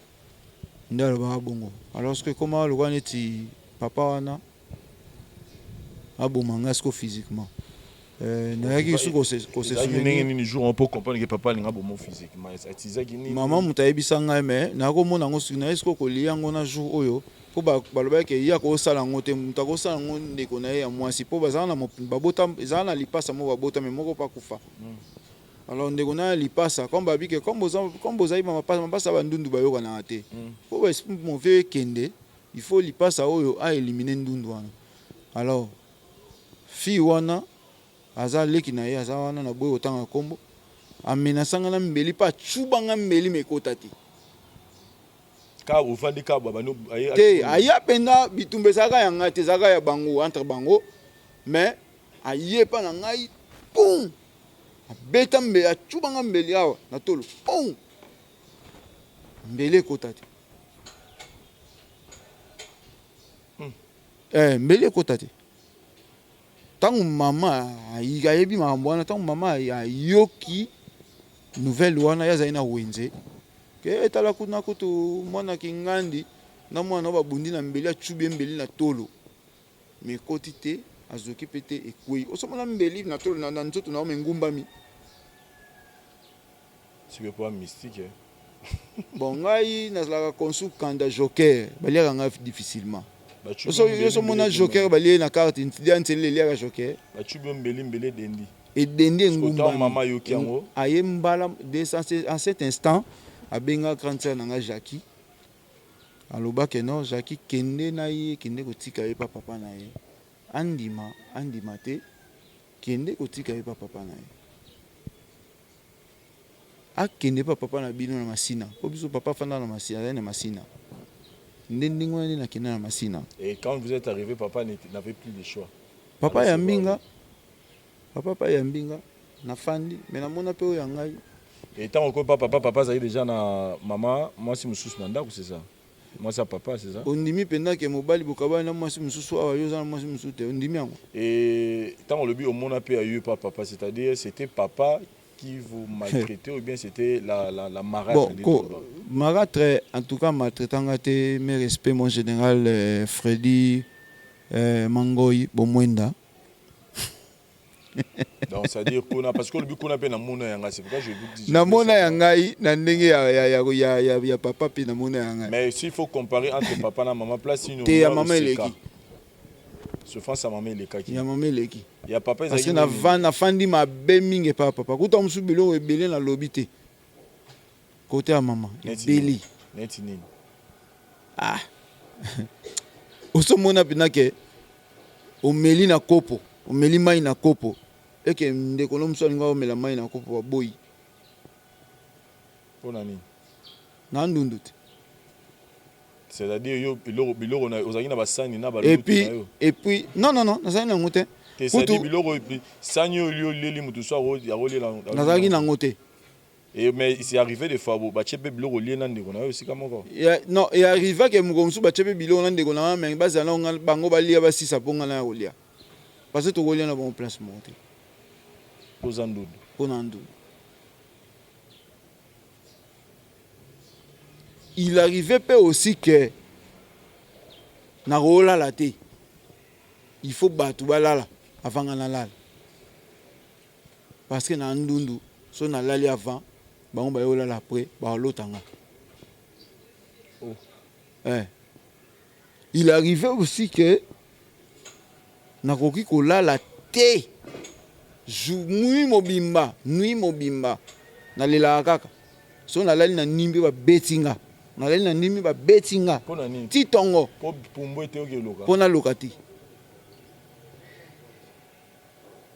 Nde alobaka bongo. Alors soki ekoma lokola neti papa wana aboma nga siko physiquement, nayaki su kose Ndenge nini jour on peut comprendre que papa alinga bomo physiquement? Atizaki nini? Mama moto ayebisa ngai, me nakomona yango soki naye sikoyo kolia yango na jour oyo, mpo balobaki ye akosala yango te, moto akosala yango ndeko na ye ya mwasi, mpo bazala na babota, ezala na lipasa moko babota, me moko mpo akufa. Alors ndeko na ya lipasa, comme babike, comme bozali bamapasa, mapasa bandundu bayokanaka te, mpo baesprit mauvais ekende, il faut lipasa oyo aélimine ndundu wana. Alors fille wana aza leki na ye, aza wana na boye kotanga nkombo, amenasanga na mbeli mpe acubanga mbeli, me ekota te. Ka ovandi ka babano? Te, aya mpenza bitumba ezalaka ya ngai te, ezalaka ya bango, entre bango. Mais aye mpa na ngai, pum, abeta mbeli, acubanga mbeli awa na tolo, pum, mbeli ekota te. Mbeli ekota te. Ntango mama ayebi makambo wana, ntango mama ayoki nouvelle wana, ye azali na wenze ke etala kuna kutu mwana kingandi na mwana oyo babundi na mbeli, acubi ye mbeli na tolo, me ekoti te, azoki mpe te, ekwei. Osomona mbeli na tolo na nzoto na yo, me ngumbami. Sikoyo po mystique, eh? Bon, ngai nazalaka consu kanda joker, baliaka ngai difficilement. Osomona joker balie na carte ya nzela, eliaka joker. Bacubi yo mbeli, mbeli edendi. Edendi, engumbami. Mama ayoki yango. Aye mbala en cet instant abenga grande sœur na ngai Jackie, alobaki: non, Jackie, kende na ye, kende kotika ye pa papa na ye, andima andima te, kende kotika ye pa papa na ye, akende pa papa na bino na Masina, mpo biso papa afanda na Masina, azali na Masina. Nde ndenge wana nde nakenda na Masina. Et quand vous êtes arrivé, papa n'avait plus de choix. Papa ya mbinga, papa pa ya mbinga, nafandi me namona mpe oyo ya ngai. Et ntango okomi pa papa, papa azali déjà na mama mwasi mosusu na ndako, c'est ça? Mwasi ya papa, c'est ça? Ondimi mpenza ke mobali bokabani na mwasi mosusu awa, yo oza na mwasi mosusu te, ondimi yango? Et ntango olobi omona mpe ayo pa papa, c'est-à-dire c'était papa qui vous maltraitait ou bien c'était la marâtre? Bon, ko, marâtre, en tout cas maltraitanga te. Mes respects, mon général Freddy Mangoy Bomwenda. Donc c'est-à-dire kuna, parce que olobi kuna mpe namona yanga, c'est pourquoi je vous dis. Namona ya ngai na ndenge ya papa mpe namona ya ngai. Mais s'il faut comparer entre papa na mama, place ino? Te, ya mama eleki. Souffrance ya mama elekaki? Ya mama eleki. Ya papa? Parce que nafandi mabe mingi epa ya papa. Kuta mosusu biloko ebele nalobi te, kote ya mama ebele. Neti nini? Ah, ozomona mpena ke omeli na kopo, omeli mai na kopo, eke ndeko no mosusu alingi omela mai na kopo, baboyi. Mpona nini? Na ndundu te. C'est-à-dire yo biloko ozalaki na basani na balutu na yo? Et puis non, non, non, nazalaki nango te. C'est-à-dire biloko, sani oyo olieli, moto so akoliela? Nazalaki nango te. Et mais c'est arrivé des fois batie mpe biloko olie na ndeko na yo esika moko? Non, e arriva ke mokolo mosusu batie mpe biloko na ndeko na nga, mais bazala na bango, balia, basisa mpo nga na ya kolia, parce que tokolia na bango place moko te. Oza ndundu. Mpo na ndundu. Il arrivait mpe aussi ke nakolala te, il faut bato balala avant nga nalala, parce que na ndundu, so nalali avant bango, baye olala après, balota nga. Oh. Eh. Il arrivait aussi que nakoki kolala te nuit mobimba, nuit mobimba nalelaka kaka. So nalali na nimbi, babeti nga, nalali na ndimi, babeti nga ti ntongo. Mpo naloka te.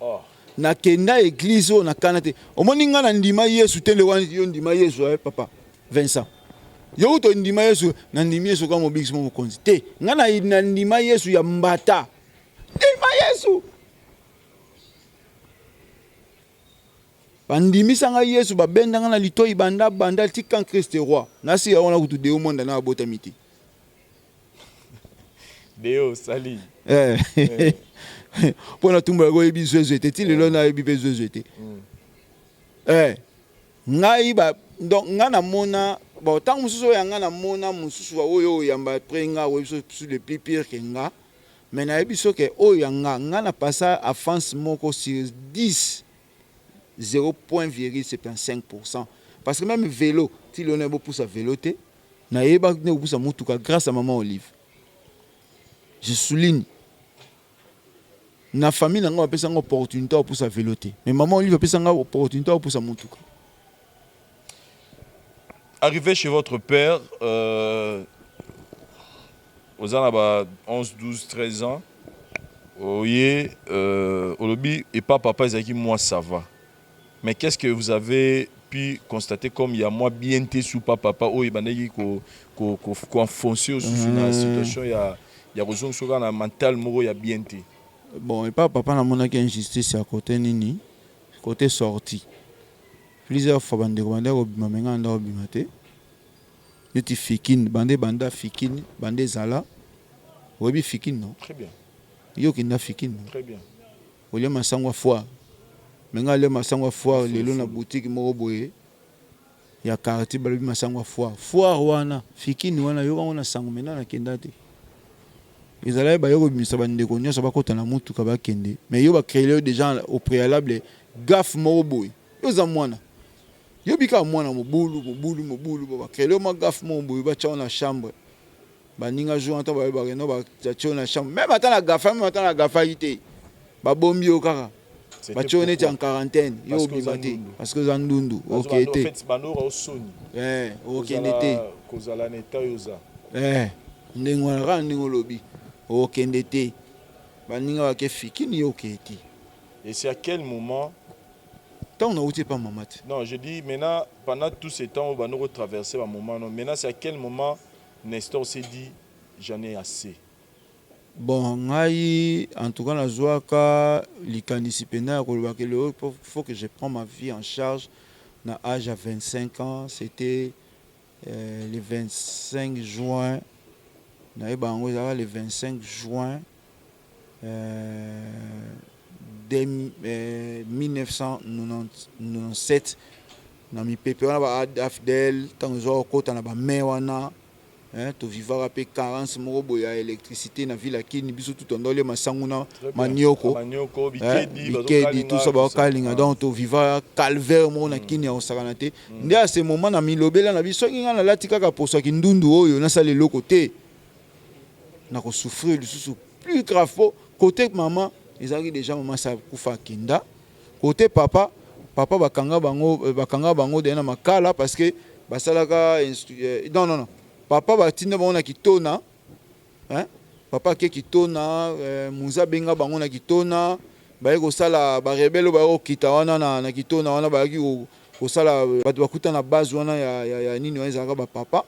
Oh. Nakenda église oyo nakana te. Omoni, nga na ndima Yesu te. Ndeko wana, yo ndima Yesu, eh, papa Vincent, yo kuta ndima Yesu. Nandimi Yesu kaka mobikisi mo mokonzi te. Nga na ndima Yesu ya mbata, ndima Yesu, bandimisa ngai Yesu, babendanga na litoi banda banda tika Christ roi. Nasi yango na kutu deo monda na abotami te. Deo sali. Eh. Mpo na tumbolaka, oyebi zwezwe te, ti lelo nayebi mpe zwezwe te. Eh. Ngai ba, donc ngai namona, bon, ntango mosusu oyo ya ngai namona, mosusu oyo oyamba après nga, oyebi so le plus pire ke nga. Mais nayebi so ke oyo ya nga, nga na pasa avance moko sur 10, 0,75, parce que même vélo, ti lelo nayebi bopusa vélo te. Nayeba nde kopusa motuka grâce à maman Olive. Je souligne, na famille na nga bapesanga opportunité ya kopusa vélo te, mais maman Olive apesanga opportunité ya kopusa motuka. Arrivé chez votre père, oza na ba 11, 12, 13 ans, oye, olobi epa papa ezalaki moi ça va, mais qu'est-ce que vous avez pu constater comme ya mwa bien te su pa papa oyo ebandaki koenfoncer osusu na situation ya kozongisa kaka na mental moko ya bien te? Bon, epa papa namonaki injustice ya côté nini? Côté sortie. Plusieurs fois bandeko bandaki kobima, me ngai nda kobima te. Neti fikine, bande banda fikine, bande ezala, oyebi fikine, non? Très bien. Yo okenda fikine, non? Très bien. Olia masango ya foire, me ngai alia masango ya foire lelo na boutique moko boye ya quartier, balobi masango ya foire. Foire wana, fikini wana, yokango na sango mena nakenda te. Ezalaki baye kobimisa bandeko nyonso, bakota na motuka, bakende, mais yo bacréele yo déjà au préalable gaffe moko boye. Yo oza mwana, yo bika mwana mobulu, mobulu, mobulu, bo bacréele yo mwa gaffe moko boye, batya yo na chambre. Baninga jour ata bayebaka no batie yo na chambre, même ata na gafa, même ata na gafaki te, babombi yo kaka, batie yo neti en quarantaine. Yo obima te parce que oza ndundu, okende te, okende te. Kozala na état oyo oza. Ndenge wana kaka, ndenge olobi, okende te. Baninga bake fikini, yo okende te. Et c'est à quel moment? Ntango nauti epa mama te. Non, je dis maintenant, pendant tout ce temps oyo bando kotraverser bamoment, non, maintenant c'est à quel moment Nestor s'est dit: j'en ai assez? Bon, ngai en tout cas nazwaka likanisi mpenza ya kolobaka lelo faut que je prends ma vie en charge. Na age ya 25 ans, c'était le 25 juin, nayeba yango ezalaka le 25 juin 1997, na mipepe wana ba AFDL ntango ezwaka kokota na ba mai wana. Tovivaka mpe carence moko boye ya électricité na ville ya Kini. Biso tu tondoli masangu na manioko, bikedi, tout ça, baokalinga. Donc tovivaka calvaire moko na Kini ya kosakana te. Nde à ce moment na milobela na biso, soki ngai nalati kaka poso ya kindundu oyo, nasala eloko te, nakosouffrir lisusu plus grave. Po côté mama ezalaki déjà, mama sa kufa, akenda. Côté papa, papa bakanga bango, bakanga bango deya na Makala, parce que basalaka, non, non, non, papa batinda bango na Kitona, hein? Papa ake Kitona, muza abenga bango na Kitona, baye kosala barebelles oyo baye kokita wana na Kitona wana. Bayaki kosala bato bakuta na base wana ya nini wana, ezalaka bapapa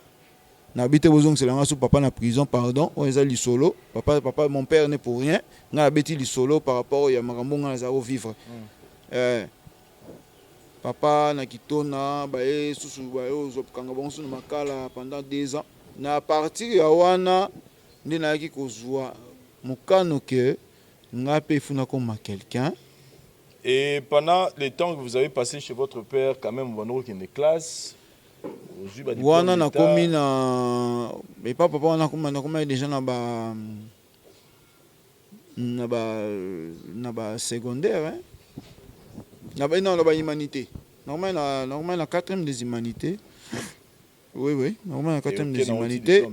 nabi te. Bozongisela nga so papa na prison, pardon. Oyo eza lisolo papa, papa, mon père n'est pour rien. Ngai nabeti lisolo par rapport ya makambo ngai nazala kovivre. Papa na Kitona, baye susu, baye kozwa kanga bango susu na Makala pendant 2 ans. Na partir ya wana nde nayaki kozwa mokano ke ngai mpe efuna koma quelqu'un. Et pendant le temps que vous avez passé chez votre père, quand même, vous avez une classe. Wana nakomi na epa papa wana, nakomi déjà na ba secondaire, hein? Na ba, non, na ba humanité. Normalement na quatrième des humanités. Oui, normalement na quatrième des humanités.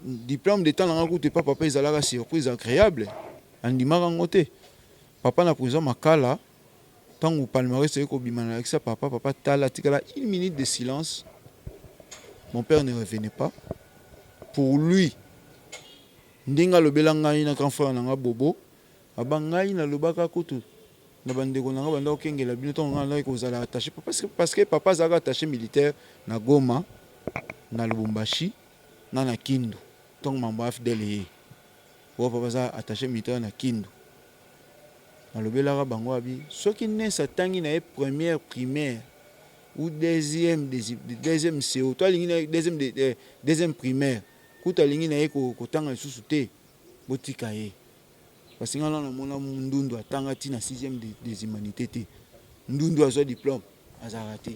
Diplôme d'état nanga kutu epa papa ezalaka surprise agréable. Andimaka yango te. Papa na prison Makala, ntango palmarès eye kobima, nalakisa papa. Papa tala, atikala une minute de silence. Mon père ne revenait pas. Pour lui, ndenge alobela ngai na grand frère na nga Bobo, aba ngai nalobaka kutu na bandeko na nga, banda kokengela bino ntango ngai nandaki kozala attaché, parce que papa azalaka attaché militaire na Goma, na Lubumbashi, na Kindu. Ntango mambo AFDL ye po papa aza attaché militaire na Kindu, nalobelaka bango abi soki nesi atangi na ye première primaire ou deuxième CO to alingi na deuxième primaire kutu, alingi na ye kotanga lisusu te, botika ye, parce que nga nano namona ndundu atanga ntina sixième des humanités te. Ndundu azwa diplôme azalaka te.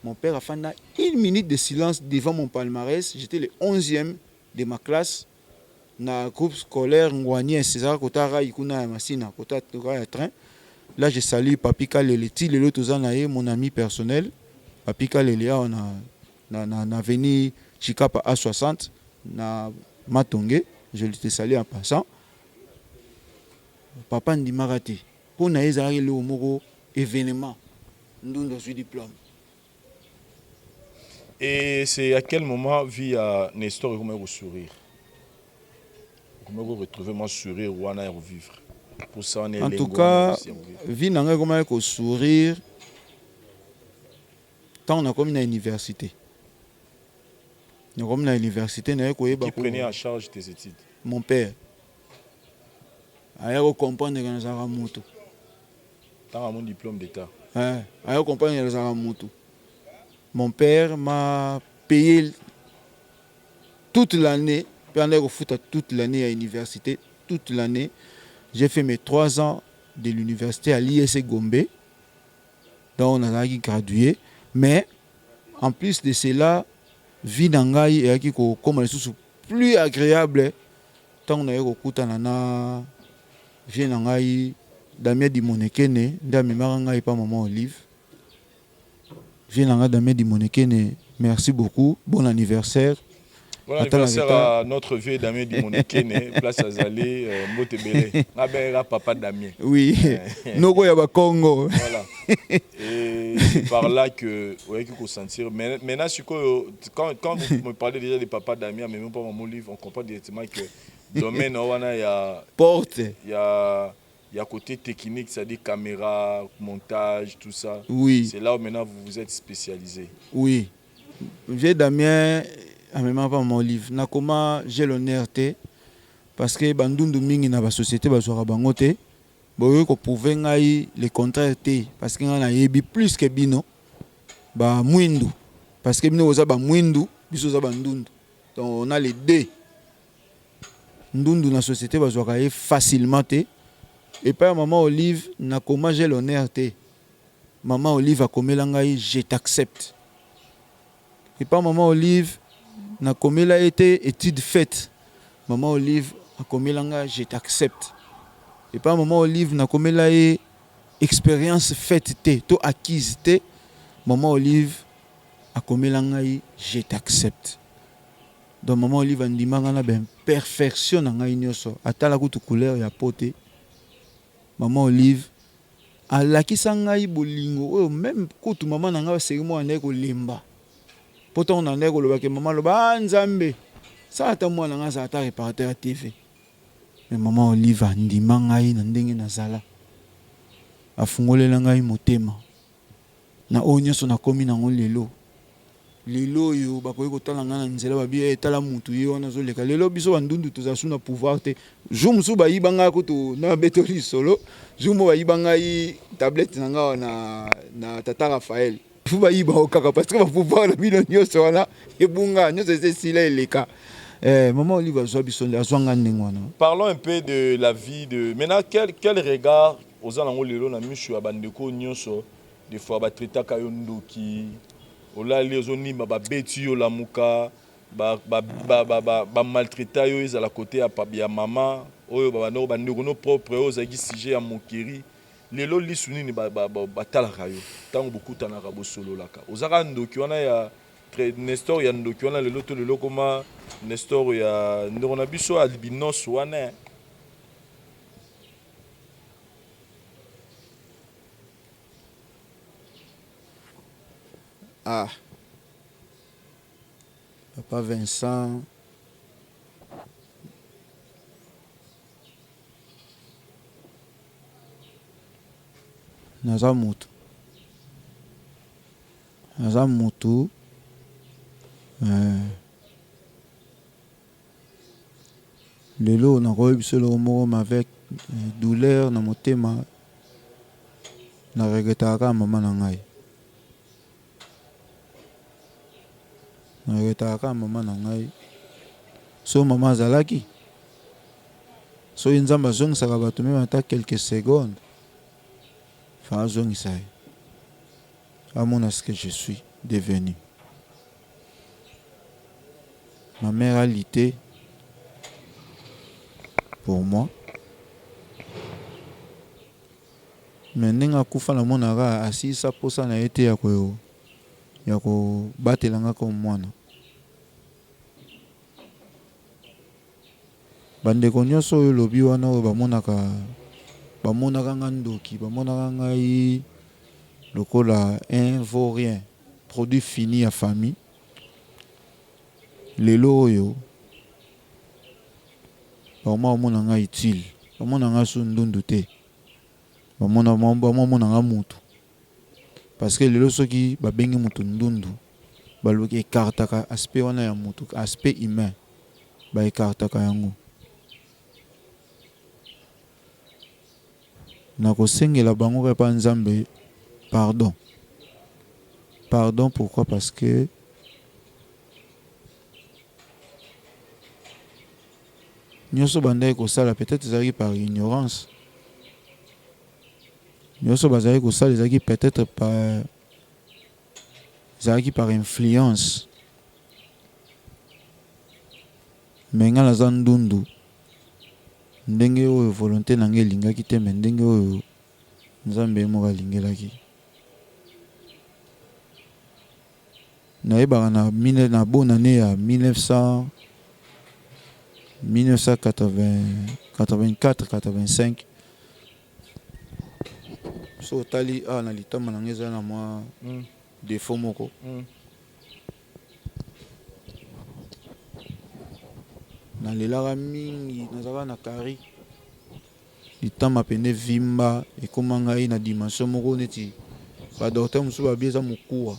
Mon père afanda une minute de silence devant mon palmarès. J'étais le 11e de ma classe na groupe scolaire Ngwanies, ezalaka kota rai kuna ya Masina, kota ya train. Là, je salue Papi Kalele, ti lelo toza na ye, mon ami personnel Papi Kalele, awa na avenue Chikapa A60 na Matonge. Je te salue en passant. Papa ndimaka te. Mpo na ye ezalaki eloko moko événement, ndundu azwi diplôme. Et c'est à quel moment vie ya Nestor ekomaki kosourire, okomaki koretrouver mwa sourire wana ya kovivre? Pour ça? En tout cas, vie na ngai ekomaki kosourire ntango nakomi na université. Nakomi na université, naye koyeba. Qui prenait en charge tes études? Mon père aya kocomprendre ke nazalaka moto. Ntango mon diplôme d'état? Aya comprendre ke nazalaka moto. Mon père m'a payé toute l'année mpe andaki kofuta toute l'année ya université. Toute l'année, j'ai fait mes 3 ans de l'université à l'ISC Gombe. Donc nazalaki gradué. Mais en plus de cela, vie na ngai eyaki kokóma lisusu plus agréable ntango naye kokutana na vie na ngai Damien Dimonekene. Nde amemaka ngai pa mama Olive. Vie na ngai Damien Dimonekene, merci beaucoup, bon anniversaire. Bon anniversaire à notre vieux Damien Dimonekene, place Azali, Mbote Bele. Ngabera papa Damien. Oui, noko ya Congo. Voilà. Et c'est par là que vous voyez qu'il faut sentir. Mais maintenant, quand vous me parlez déjà de papa Damien, mais même pas mon livre, on comprend directement que domaine wana il y a porte. Il y a côté technique, c'est-à-dire caméra, montage, tout ça. Oui. C'est là où maintenant vous vous êtes spécialisé. Oui. Vieux Damien amema pa mon livre, nakoma, j'ai l'honneur te, parce que bandundu mingi na basociété bazwaka bango te. Boyoki koprouver ngai le contraire te, parce que ngai nayebi plus que bino. Ba mwindu parce que bino boza ba mwindu biso toza ba ndundu donc on a les deux ndundu na societe bazwaka ye facilement te epai ya maman olive na koma j'ai l'honneur te maman olive akomela ngai je t'accepte epai ya maman olive na komela ye te etude faite maman olive akomela ngai je t'accepte epai ya maman olive na komela ye Experience faite te to acquise te maman olive akomela ngai je t'accepte donc maman olive andima ngai na ba imperfection na ngai nioso atala kutu couleur ya peau te maman olive alakisa ngai bolingo oyo meme kutu maman na ngai baseki mwana naye kolemba po tango na ndaki koloba ke maman aloba ah nzambe sala ata mwana ngai azala ata reparateur ya TV. Mais maman Olive andima ngai na ndenge nazala, afungolela ngai motema na oyo nionso nakomi nango lelo. Lelo oyo bakoki kotala ngai na nzela babi eh tala mutu ye wana azoleka. Lelo biso ba ndundu tozala su na pouvoir te. Jour mosusu bayiba ngai kutu na beto lisolo, jour moko bayiba ngai tablette na ngai na, na tata Raphaël. Faut bayiba yango kaka parce que ba pouvoir na bino nionso wana ebunga, nionso esi esila eleka. Eh maman Olive azua biso azua ngai ndenge wana. Parlons un peu de la vie de maintenant quel quel regard oza nango lelo na misu ya ba ndeko oyo nionso de fois ba traitaka yo ndoki olali ozo nimba ba beti yo olamuka ba ba ba ba ba maltraita yo ezala cote ya ya mama oyo ba banda ba ndeko no propre oyo ozalaki sujet ya moquerie Lelo lisu nini batalaka yo tango bokutanaka bosololaka oza kaka ndoki wana ya Nestor ya ndoki wana lelo to lelo okoma Nestor ya ndeko na biso albinos wana. Ah papa Vincent. Naza mutu naza mutu eh lelo nakoyebisa yo eloko moko mais avec douleur na motema na regrettaka kaka mama na ngai na regrettaka kaka mama na ngai soki mama azalaki Soki Nzambe azongisaka bato meme ata quelques secondes, fa azongisa ye amona ce que je suis devenu. Ma mère a lutte pour moi mais ndenge akufa namonaka asilisa posa na ye te ya kobatela nga comme mwana. Ba ndeko nionso oyo olobi wana oyo bamonaka bamonaka nga ndoki bamonaka ngai lokola un vaut rien produit fini ya famille lelo oyo bakoma komona nga utile bamona nga su ndundu te bamona bamona nga mutu parce que lelo soki babengi mutu ndundu baloki ecartaka aspect wana ya mutu aspect humain ba ecartaka yango. Nakosengela bango kaka epa Nzambe pardon. Pardon pourquoi parce que nioso bandaki kosala peut-etre ezalaki par ignorance, nioso bazalaki kosala ezalaki peut-etre par Ezalaki par influence mais nga naza ndundu ndenge oyo volonte na nga elingaki te mais ndenge oyo Nzambe ye moko alingelaki. Nayebaka na na bonne annee ya 1900 1984 85 Soki otali awa na litama na nga eza na mwa defaut moko. Nalelaka mingi, nazalaka na carie. Litama penza evimba ekoma ngai na dimension moko neti ba docteur mosusu balobi eza mokuwa.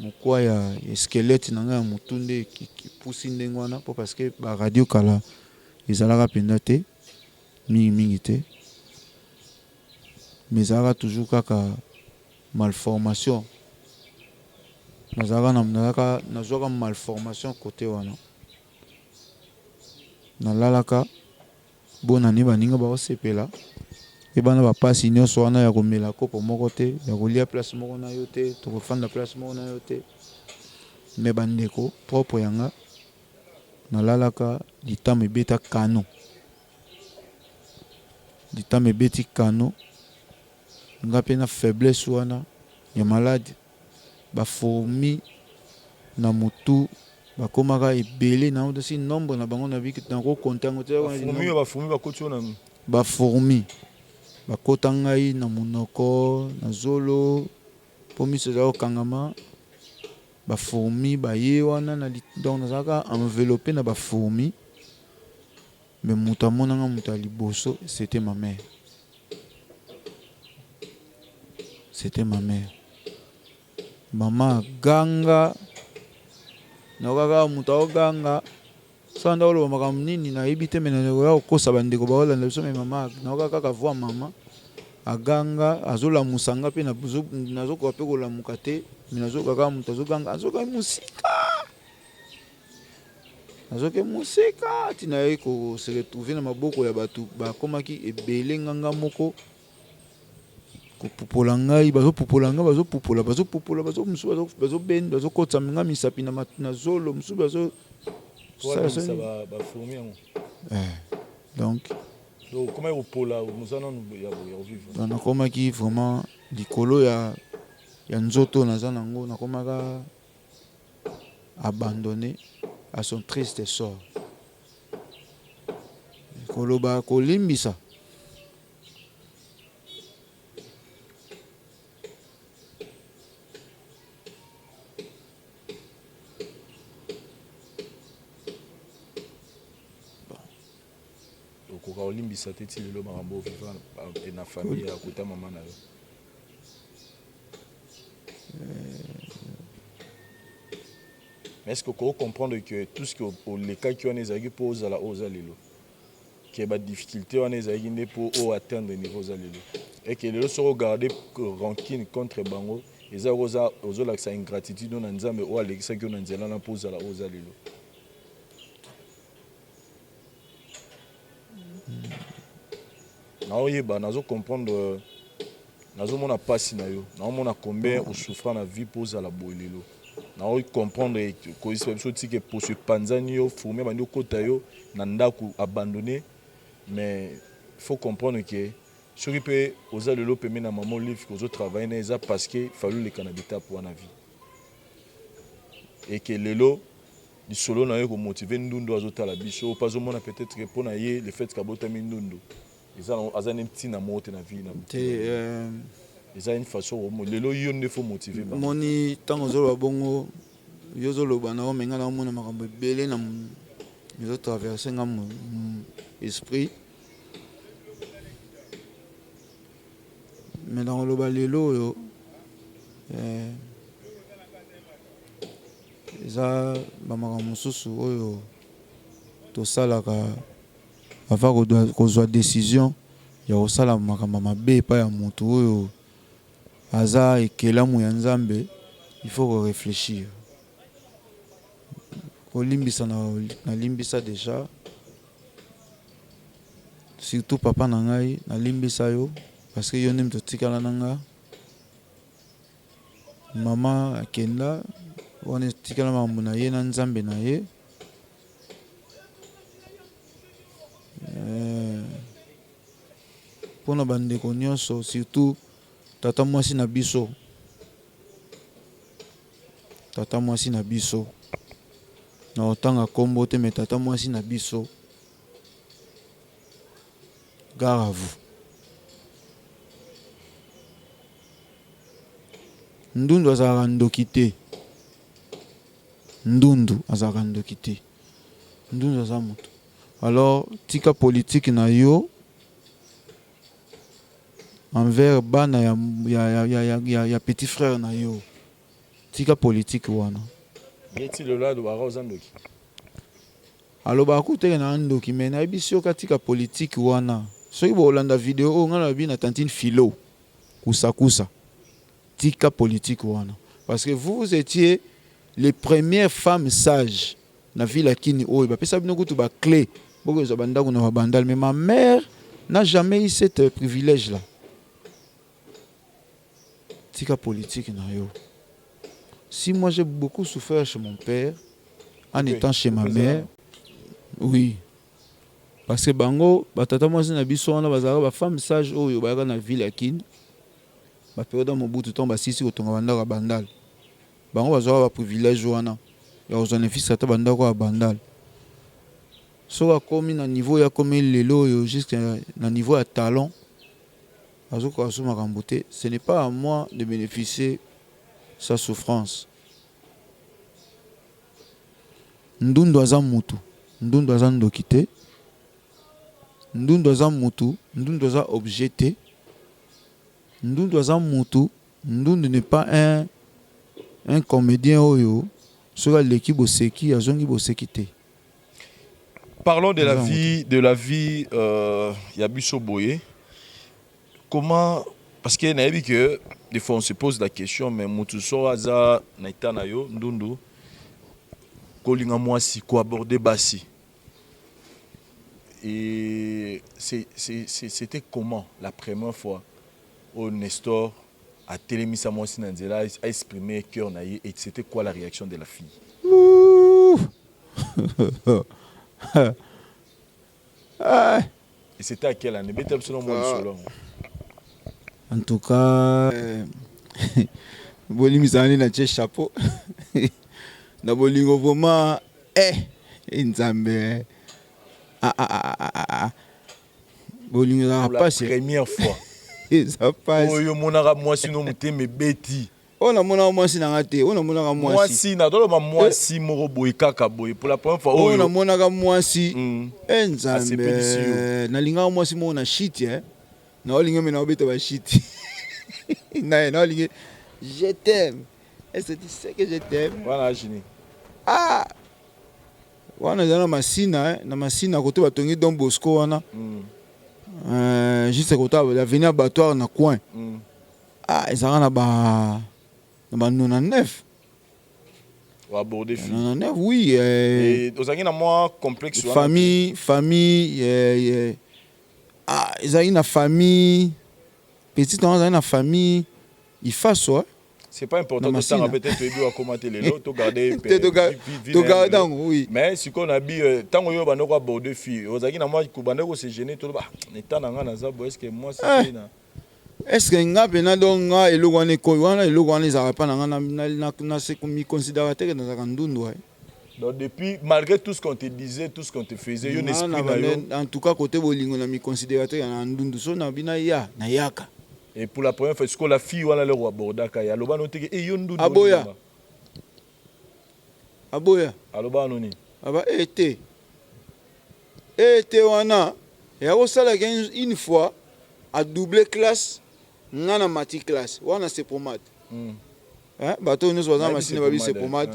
Mokuwa ya squelette na ngai ya mutu nde epusi ndenge wana po parce que ba radio kala ezalaka penza te. Mingi mingi te mais ezalaka toujours kaka malformation. Nazalaka na nazalaka nazwaka malformation cote wana. Nalalaka bonane baninga baosepela pe bana ba pasi nionso wana ya komela kopo moko te, ya kolia place moko na yo te, tokofanda place moko na yo te. Mais ba ndeko propre ya nga nalalaka litama ebeta canon, litama ebeti canon nga pe na faiblesse wana ya malade. Ba fourmis na mutu bakomaka ebele na si nombre na bango na biki nako compter yango te. Ba fourmis ba fourmis bakoti yo na. Ba fourmis bakota ngai na munoko na zolo po miso eza kokangama ba fourmis baye wana na donc nazalaka envelopper na ba fourmis mais mutu amona nga mutu ya liboso c'etait ma mère. C'etait ma mère. Maman aganga, nayoka kaka moto aoganga, soki abanda koloba makambo nini nayebi te mais nakoya kokosa ba ndeko baolanda biso mais maman nayoka kaka voix ya maman aganga azolamusa nga pe nazokoka pe kolamuka te mais nazoyoka kaka moto azoganga azoyoka mosika. Nazoke mosika ti naye ko se retrouver na maboko ya batu bakomaki ebele nga nga moko kopupola ngai bazopupola ngai bazopupola bazopupola bazo mosusu bazo bazobenda bazokotisa nga misapi na na zolo mosusu bazo sala soni ba ba fourmis yango eh donc donc okomaki kopola oza nanu ya kovivre. Donc nakomaki vraiment likolo ya ya nzoto naza nango nakomaka abandonne à son triste sort koloba kolimbisa. Okoka kolimbisa te ti lelo makambo o viva na famille ya kota mama na yo. Mais est-ce que okoki comprendre que tout ce que olekaki wana ezalaki mpo ozala oyo oza lelo? Que ba difficultés wana ezalaki nde mpo o atteindre niveau oza lelo? Et que lelo soki o garder rancune contre bango eza oza ozolakisa ingratitude no na Nzambe oyo alekisaki yo na nzela wana mpo ozala oyo oza lelo. Naoyeba nazo comprendre nazo mona pasi na yo nao mona combien o souffra na vie po ozala boye lelo nao comprendre koyebisa biso tika eposo epanzani yo fourmi abandi okota yo na ndaku abandonne mais faut comprendre que soki pe oza lelo pembeni na maman olive ozo travailler na ye eza parce que fallait oleka na b'etape wana vie et que lelo Lisolo na yo eko motiver ndundu oyo azo tala biso oyo pe azo mona peut etre que pona ye le fait que abotami ndundu eza nango aza nde tina moko te na vie na Te euh. Eza une façon lelo yo nde faut motiver bango. Omoni tango ozo loba bongo yo ozo loba na yo mais nga nao mona makambo ebele na ezo traverser nga esprit mais nako loba lelo oyo eh. Eza ba makambo mosusu oyo tosalaka avant kozua decision ya kosala makambo ya mabe epai ya mutu oyo aza ekelamu ya Nzambe, il faut ko reflechir. Kolimbisa nalimbisa dejà surtout papa na ngai nalimbisa yo parce que yo nde mutu otikala na nga. Maman akenda wana etikala makambo na ye na nzambe na ye pona ba ndeko nionso surtout tata mwasi na biso tata mwasi na biso nakotanga kombo te mais tata mwasi na biso gare à vous. Ndundu azalaka ndoki te ndundu azalaka ndoki te ndundu aza mutu alors tika politique na yo envers bana ya, ya, ya, ya, ya, ya petit frère na yo tika politique wana. Ye ti lelo alobaka oza ndoki. Alobaka kutu te ke naza ndoki mais nayebisi yo atika politique wana soki bokolanda video oyo ngai nalobi na tantine philo kusa kusa tika politique wana. Parce que vous, vous étiez les premières femmes sages na ville ya Kin oyo bapesa bino kutu ba clé bokozwa bandako na babandal, mais ma mère n'a jamais eu cette privilège là. Tika politique na yo. Si moi j'ai beaucoup souffert chez mon père en étant chez ma mère, oui, parce que bango batata mwasi na biso wana bazalaka ba femme sage oyo bayaka na ville ya Kin, ba période ya Mobutu, ntango basisi kotonga bandako ya Bandal, bango bazwaka ba privilège wana ya kozwa na fisi ata bandako ya Bandal. Soki akomi na niveau oyo akomi lelo oyo, jusque na niveau ya talon, azokoka so makambo te. Ce n'est pas à moi de bénéficier sa souffrance. Ndundu aza mutu, ndundu aza ndoki te, ndundu aza mutu, ndundu aza objet te, ndundu aza mutu. Ndundu n'est pas un comédien oyo soki aleki boseki, azongi boseki te. Parlons de la vie, de la vie ya biso boye. Comment, parce que nayebi que des fois on se pose la question, mais mutu so aza na état na yo, ndundu, kolinga mwasi, koaborder basi. Et c'était comment la première fois au Nestor a telemisa mwasi na nzela, a exprimé cœur na ye, et c'était quoi la réaction de la fille? Ouh. Ah. Et c'était à quelle année? Beta biso na mwa lisolo. En tout cas, bolimisana nde natie chapeau na bolingo vraiment. Nzambe, ah, ah, ah, ah, ah, ah. Bolingo ezalaka Pour la pasi. première fois. Eza pasi. Oyo omonaka mwasi no, motema ebeti. Oyo namonaka mwasi na nga te, oyo namonaka mwasi. Mwasi, nazoloba mwasi moko boye kaka boye, pour la première fois. Oyo oyo namonaka mwasi, e Nzambe. Asepelisi yo. Nalingaka mwasi moko na shit, naolingi me naobeta bashiti naye, naolingi je t'aime, est-ce que tu sais que je t'aime? Wana agini. Ah, wana eza na Masina, na Masina kote batongi Don Bosco wana, juste kota avenue Abattoir na coin. Ah, ezalaka na ba 99. Oaborder fille. 99, oui. Ozalaki na mwa complexe wana? Famille, ah, ezalaki na famille petite wana, ezalaki na famille Ifaso. C'est pas important totanga, peut-être toyebi wakoma te lelo, togarde. Togarde yango, oui. Mais sikoyo na bi ntango oyo bandoko aborder fille, ozalaki na mwa bandeko se gêner, toloba eta na nga naza boye, est ce que mwasi te na est ce que nga mpena donc nga eloko wana ekoyi wana, eloko wana ezalaka mpa na nga, namiconsidéraka te ke nazalaka ndundu. Donc depuis, malgré tout ce qu'on te disait, tout ce qu'on te faisait, yo esprit na yo. En tout cas, côté bolingo, na miconsidéra te na ndundu. So na bina ya nayaka. Et pour la première fois, sikoyo la fille wana lero abordaka ye, aloba no teke e yo ndundu? Aboya. Aboya. Aloba noni? Aba e te, e te wana ya kosalaka une fois a double classe, nga na mati classe wana Sepromade. Bato nyonso baza na Masina babi Sepromade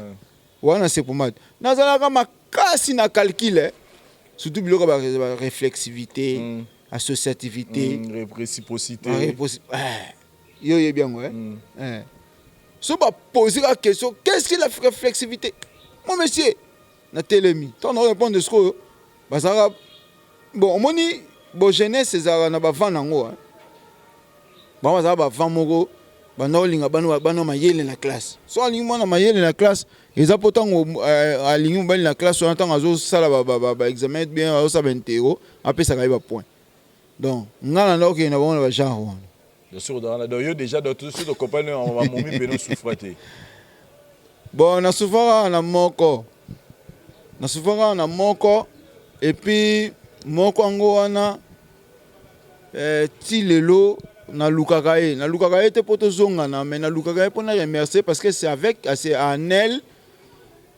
wana. Sepromade nazalaka makasi na calcul, surtout biloko ba réflexivité, associativité, réciprocité. Yo oyebi yango. So bapose ka question: qu'est-ce que la réflexivité, mon monsieur? Natelemi ntango na répondre. Sikoyo bazalaka bon, omoni bo jeunesse ezalaka na bavent nango. Bango bazalaka bavent moko, banda kolinga bana mayele na classe. So alingi mwana mayele na classe, eza mpo ntango alingi mobali na classe wana, ntango azosala baexamen bien, azosala bainterro, apesaka ye bapoint. Donc nga na nda okende na bango na bagenre wana. Bien sûr, donc yo déjà, donc tout tocomprendre, bamomi mpe nosouffre te. Bon, nasouffraka na moko, nasouffraka na moko, et puis moko yango wana, ti lelo nalukaka ye, nalukaka ye te mpo tozongana, mais nalukaka ye mpona remercier, parce que c'est avec, c'est en elle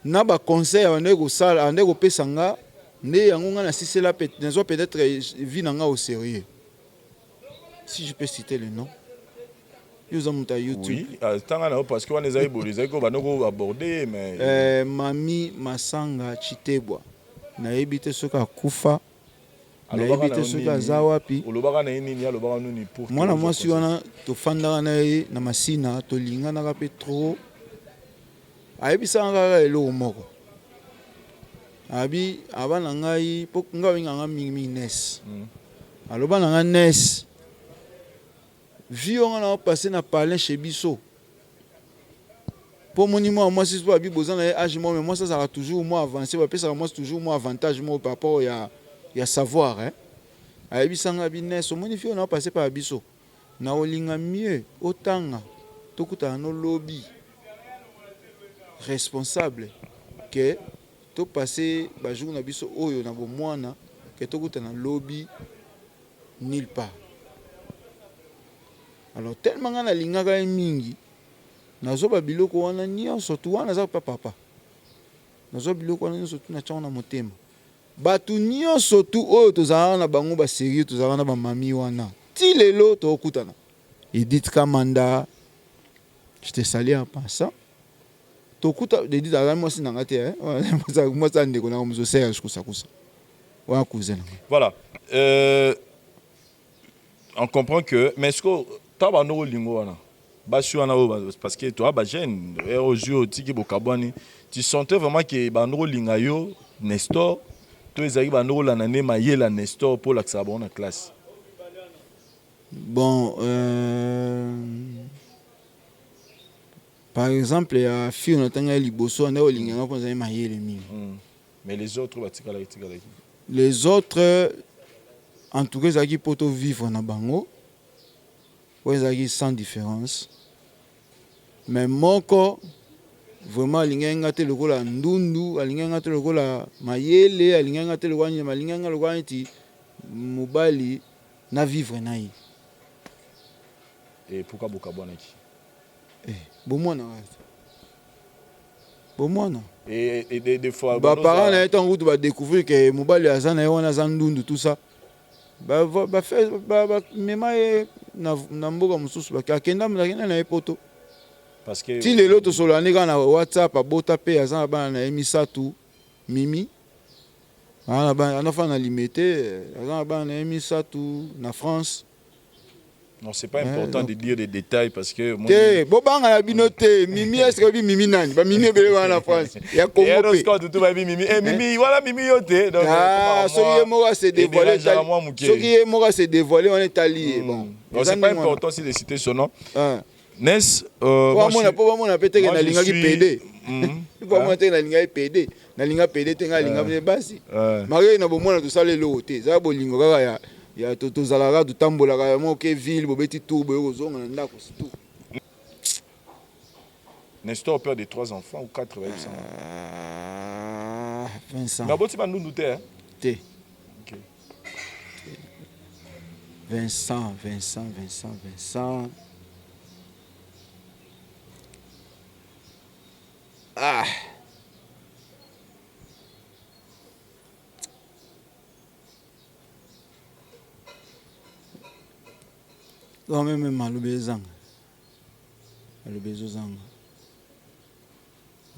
na baconseil abandaki kosala, abandaki kopesa nga nde yango nga nasisela, nazwa peut-être vie na nga au sérieux. Si je peux citer le nom, yo oza moto ya YouTube. Oui, ntanga na yo, parce que wana ezali boye, ezali ko banda koaborder, mais Mami Masanga Chitebwa, nayebi te soki akufa, nayebi te soki aza wapi. Olobaka na ye nini? Alobaka nini pour Mwana mwasi wana, tofandaka na ye na Masina, tolinganaka mpe trop. Ayebisaka nga kaka eloko moko. Abi aba na ngai po nga abenga nga mingi mingi Ness. Aloba na nga Ness vie oyo nga nao passer na palin chez biso po omoni mwana mwasi po abi boza na ye age moko mais mwasi azalaka toujours mua avance bapesaka mwasi toujours mua avantage moko par rapport ya ya savoir hein. Ayebisa nga abi Ness omoni vie oyo nao passer epa ya biso Nakolinga mieux otanga tokutana no lobi responsable que to passer ba jours na biso oyo na bomwana que tokutana lobi nulle part. Alors tellement nga nalingaka ye mingi nazwa ba biloko wana nionso tout wana naza pa papa nazwa biloko wana nionso tout natia yango na motema. Batu nionso tout oyo tozalaka na bango ba serieux tozalaka na ba mamie wana ti lelo tokutana Edith Kamanda je te salue en passant tokuta Edith azali mwasi na nga te hein mwasi ya ndeko na nga mosusu Serge Kusakusa wana cousin na nga. Voilà euh on comprend que mais sikoyo tango banda kolingo wana basi wana oyo parce que toza ba jeune heure ozui otiki bokabwani tu sentais vraiment que banda kolinga yo Nestor to ezalaki banda kolanda nde mayele ya Nestor po olakisaka bango na classe? Bon euh par exemple ya fille oyo natangaki liboso andaki kolinga nga po nazalaki mayele mingi. Mais les autres oyo batikalaki tikalaki? Les autres en tout cas ezalaki po to vivre na bango oyo ezalaki sans difference mais moko vraiment alingaki nga te lokola ndundu, alingaki nga te lokola mayele, alingaki nga te lokola nini mais alingaki nga lokola neti mobali na vivre na ye. Et pourquoi bokabwanaki? Eh bomwana kaka te. Bomwana. Et, et des, des fois ba parents na ye ntango kutu ba découvrir que mobali aza na ye wana aza ndundu tout ça ba ba fait ba, ba mema ye na, na mboka mosusu akenda akenda na ye poto. Parce que ti lelo tosolola nde kaka na WhatsApp abota mpe aza na bana na ye misatu Mimi aza na bana anafanda na Limete aza na bana na ye misatu na France. Non, c'est pas important de dire des détails parce que te bobanga na bino te Mimi est-ce que oyebi Mimi nani ba Mimi ebele wana na France ya Congo pe tutu bayebi Mimi eh Mimi wana Mimi yo te donc ah soki ye moko se dévoiler soki ye moko se dévoiler wana etali ye bon donc c'est pas important aussi de citer son nom. Ness moi po bamona pe te ke nalingaki pede po bamona te ke nalingaki pede nalinga pede te ngai alinga pe basi malgré na bomwana tosala eloko te ezala bolingo kaka ya ya tozalaka totambolaka ya moke ville bobeti tour boye kozonga na ndako c'est tout. Nestor père de 3 enfants ou 4 bayebisa nga. Ah, Vincent. Mais aboti ba ndundu te hein? Te. Okay. Vincent, Vincent, Vincent, Vincent. Ah. Quand même maloba ezanga. Maloba ezozanga.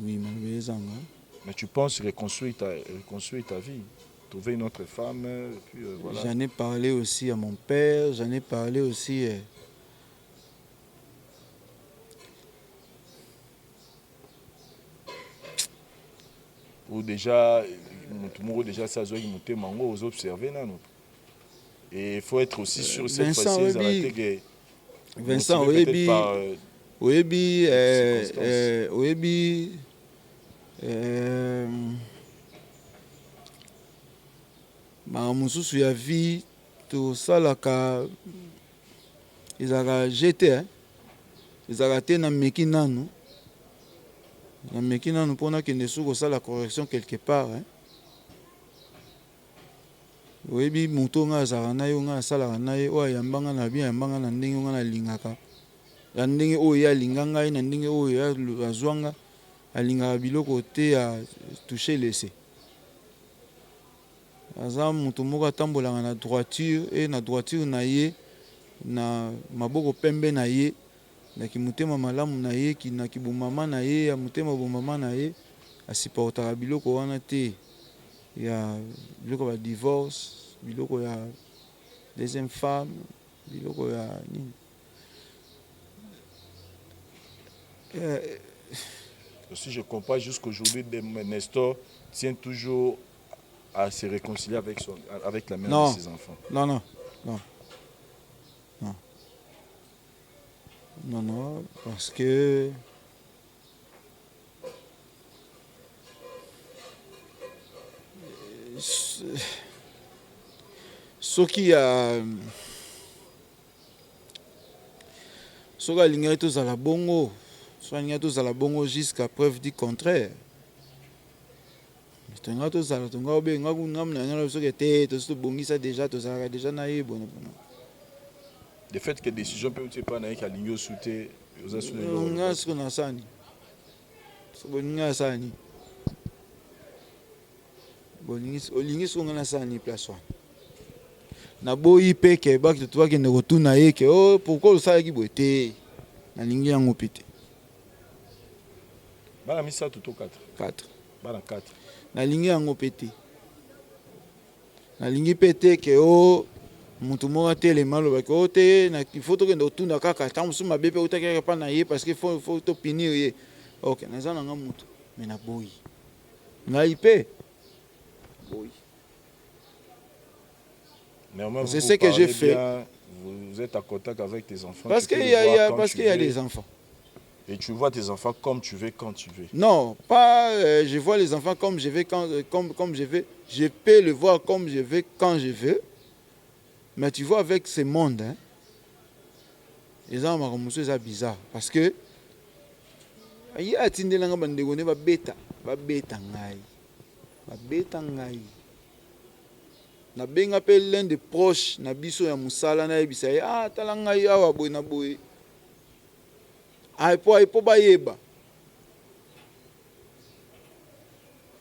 Oui, maloba ezanga. Mais tu penses reconstruire ta vie, trouver une autre femme, et puis voilà. J'en ai parlé aussi à mon père, j'en ai parlé aussi. Ou déjà, mutu moko déjà ça azwaki motema yango ozo observer nanu. Et il faut être aussi sûr cette Vincent fois-ci ezala oyebi te que Vincent motivé peut-être oyebi par oyebi circonstances. oyebi makambo mosusu ya vie tosalaka ezalaka jeu te hein. Ezalaka te na meki nanu na meki nanu po nakende su kosala correction quelque part hein. Oyebi moto oyo ngai azalaka na ye oyo ngai nasalaka na ye oyo ayamba ngai na bien ayamba ngai na ndenge oyo ngai nalingaka na ndenge oyo ye alinga ngai na ndenge oyo ye azwa nga alingaka biloko te ya touche laisse aza moto moko atambolaka na droiture et na droiture na ye na maboko pembe na ye na kimotema malamu na ye na kibomama na ye ya motema bomama na ye a supportaka biloko wana te ya biloko ya ba divorce biloko ya deuxième femme biloko ya nini. Si je comprends, jusqu'aujourd'hui, Nestor tient toujours à se réconcilier avec la mère Non. de ses enfants. Non, non, non. Non. Non, non, parce que soki ya soki alingaki tozala bongo, soki alingaki tozala bongo jusqu'à preuve du contraire, tonga tozala, tonga obenga ngamu na ngai, soki te, tosi tobongisa déjà, tozalaka déjà na ye bona bona. Le fait que décision peut être pas naïque à l'igno souté aux Nga siko nasala nini? So bolingi asala nini? Bolingi, olingi siko nga nasala nini place wana? Naboyi mpe ke bato bakende kotuna ye ke o pourquoi osalaki boye te. Nalingi yango mpe te. Bana misato to 4? 4. Bana 4. Nalingi yango mpe te. Nalingi mpe te ke o motu moko atelema, alobaki o te, il faut tokende kotuna kaka ntango mosusu mabe mpe outaki kaka mpa na ye, parce que faut topunir ye. Ok, naza nanga motu, mais naboyi ngai mpe boyi. Néanmoins, C'est vous ce que j'ai parlez fait. bien, vous êtes en contact avec tes enfants. Parce Tu peux qu'il les y a, voir il y a, quand parce tu qu'il y a veux. des enfants. Et tu vois tes enfants comme tu veux, quand tu veux. Non, pas je vois les enfants comme je vais, quand, comme je veux. Je peux le voir comme je veux, quand je veux. Mais tu vois, avec ce monde, hein, les gens makambo mosusu eza bizarre. Parce que ye atindelanga bandeko nde babeta, babeta ngai. Babeta ngai. Nabenga mpe l'un des proches na biso ya mosala, nayebisa ye: ah, tala ngai awa boye na boye. Ah, po bayeba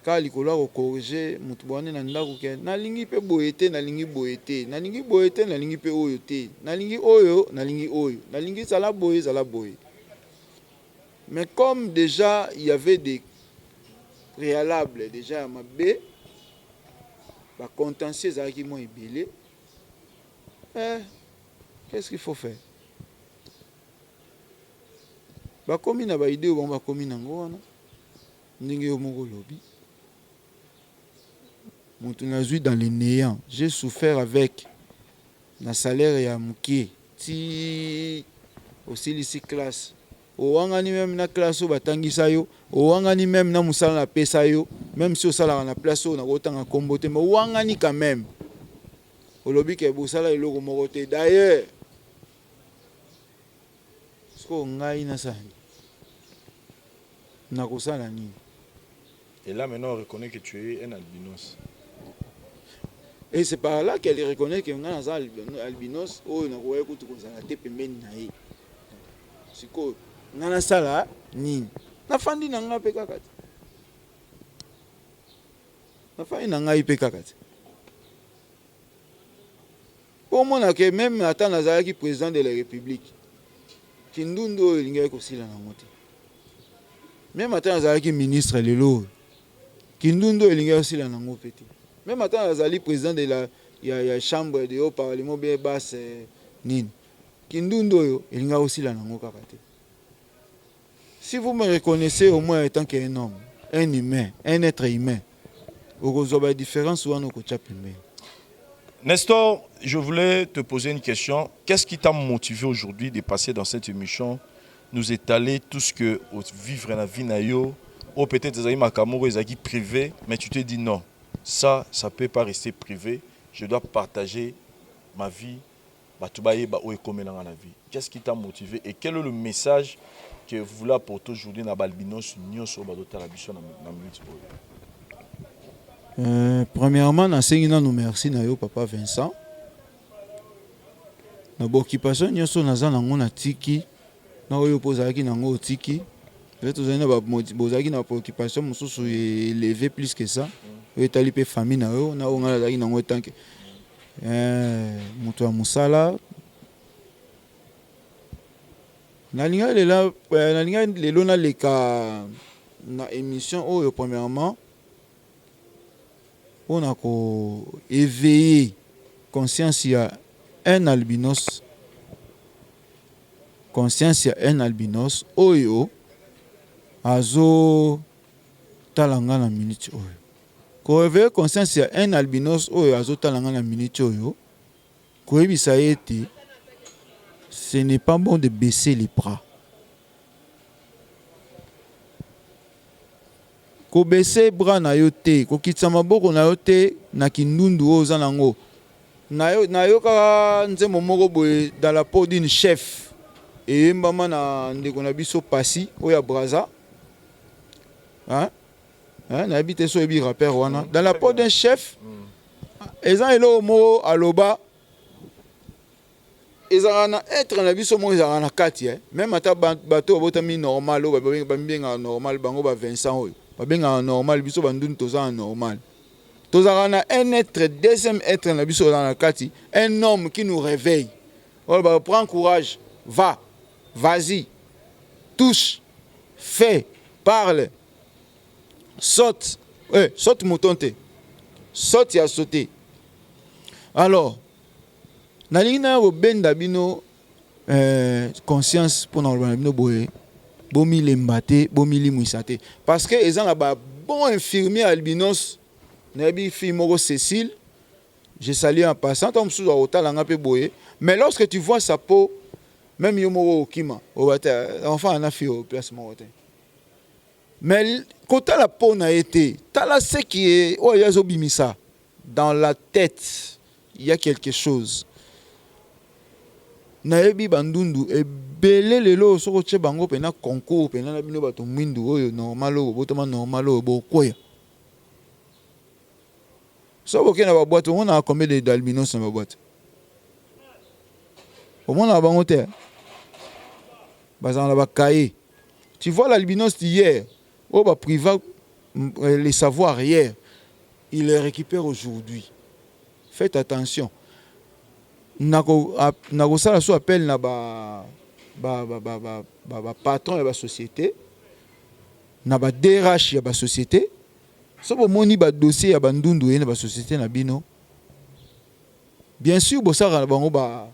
kaka likolo ya kocorriger motu bwani na ndako ke nalingi mpe boye te, nalingi boye te, nalingi boye te, nalingi mpe oyo te, nalingi oyo, nalingi oyo, nalingi ezala boye, ezala boye. Mais comme déjà il y avait des préalables déjà ya mabe, bacontentieux ezalaki mwa ebele, eh, qu'est-ce qu'il faut faire? Bakomi na baidée oyo bango bakomi nango wana, ndenge yo moko olobi, moto nazwi dans le néant, j'ai souffert avec na salaire ya moke ti osilisi classe, owangani même na classe oyo batangisa yo, owangani même na mosala napesa yo, même si osalaka na place oyo nakotanga nkombo te, mais owangani quand même, olobi ke bosala eloko moko te. D'ailleurs sikoyo ngai nasala nini? Nakosala nini? Et là, maintenant, on reconnaît que tu es un albinos. Et c'est par là qu'elle reconnaît que ngai naza albinos oyo nakoki kutu kozala te pembeni na ye. Sikoyo ngai nasala nini? Nafandi na ngai mpe kaka te, nafandi na ngai mpe kaka te, mpo omona ke même ata nazalaki président de la République, kindundu oyo elingaki kosila nango te. Même ata nazalaki ministre lelo oyo, kindundu oyo elingaki kosila nango mpe te. Même ata nazali président de la ya chambre de haut parlement bien basse nini, kindundu oyo elingaki kosila nango kaka te. Si vous me reconnaissez au moins en tant qu'un homme, un humain, un être humain, okozwa badifférence wana, okotya pembeni. Nestor, je voulais te poser une question. Qu'est-ce qui t'a motivé aujourd'hui de passer dans cette émission, nous étaler tout ce que vivre dans la vie na yo, ou peut-être des makambo ezaki privé, mais tu te dis non, ça peut pas rester privé, je dois partager ma vie, bato bayeba oyo ekomela na vie. Qu'est-ce qui t'a motivé et quel est le message que vous voulez apporter aujourd'hui na balbinos nyonso bazotala biso na minute oyo? Premièrement, nasengi nanu merci na yo, papa Vincent, na baoccupation nyonso naza nango, natiki na oyo mpo ozalaki nango, otiki. Peut-être ozali na bozalaki na baoccupation mosusu élevé plus que ça, oyo etali mpe famille na yo, na oyo ngai nazalaki nango etanke moto ya mosala. Nalingaki lelo naleka na émission oyo, premièrement mpona koéveiller conscience ya un albinos, conscience ya un albinos oyo. Azo tala nga na minute oyo. Ko reveiller conscience ya un albinos oyo azo tala nga na minute oyo, koyebisa ye ete ce n'est pas bon de baisser les bras. Ko baisser bras na yo te, kokitisa maboko na yo te na kindundu oyo oza na ngo. Nayokaka nzembo moko boye dans la peau d'une chef eyembama na ndeko na biso Passy oyo ya Brazza hein? Hein? Nayebi te soki oyebi rappeur wana dans la peau d'un chef eza eloko moko aloba ezalaka na être na biso moko ezalaka na kati eh? Meme ata bato babotami normal oyo bamibengaka normal bango ba Vincent oyo babengaka normal biso bandundu toza na normal. Tozalaka na un etre deuxième etre na biso ozala na kati un homme qui nous reveille oyo ba prend courage va vas-y touche fais parle saute eh, saute mouton te saute ya saute alors nalingi naya kobenda bino eh, conscience mpo na koloba na bino boye bomilemba te bomilimwisa te parce que eza na ba bon infirmier albinos nayebi fille moko Cécile je salue en passant ntango mosusu akotala nga mpe boye mais lorsque tu vois sa peau même yo moko okima oba te enfant ana fille place moko te mais kotala peau na ye te tala ce qui est oyo azobimisa dans la tête il y a quelque chose nayebi bandundu ebele lelo soki otie bango mpena concours mpena na bino bato mwindu oyo normal oyo botama normal oyo bokwea soki bokei na baboite omonaka combien de d'albinos na baboite omonaka bango te bazala na bakaye tu vois l'albinos d'hier oyo bapriva les savoirs hier il les récupère aujourd'hui. Faites attention. Nakosala so appel na ba ba ba ba ba ba, ba patron ya ba société na ba DRH ya ba société so bomoni ba dossier ya bandundu ye na ba société na bino bien sûr bosalaka na bango ba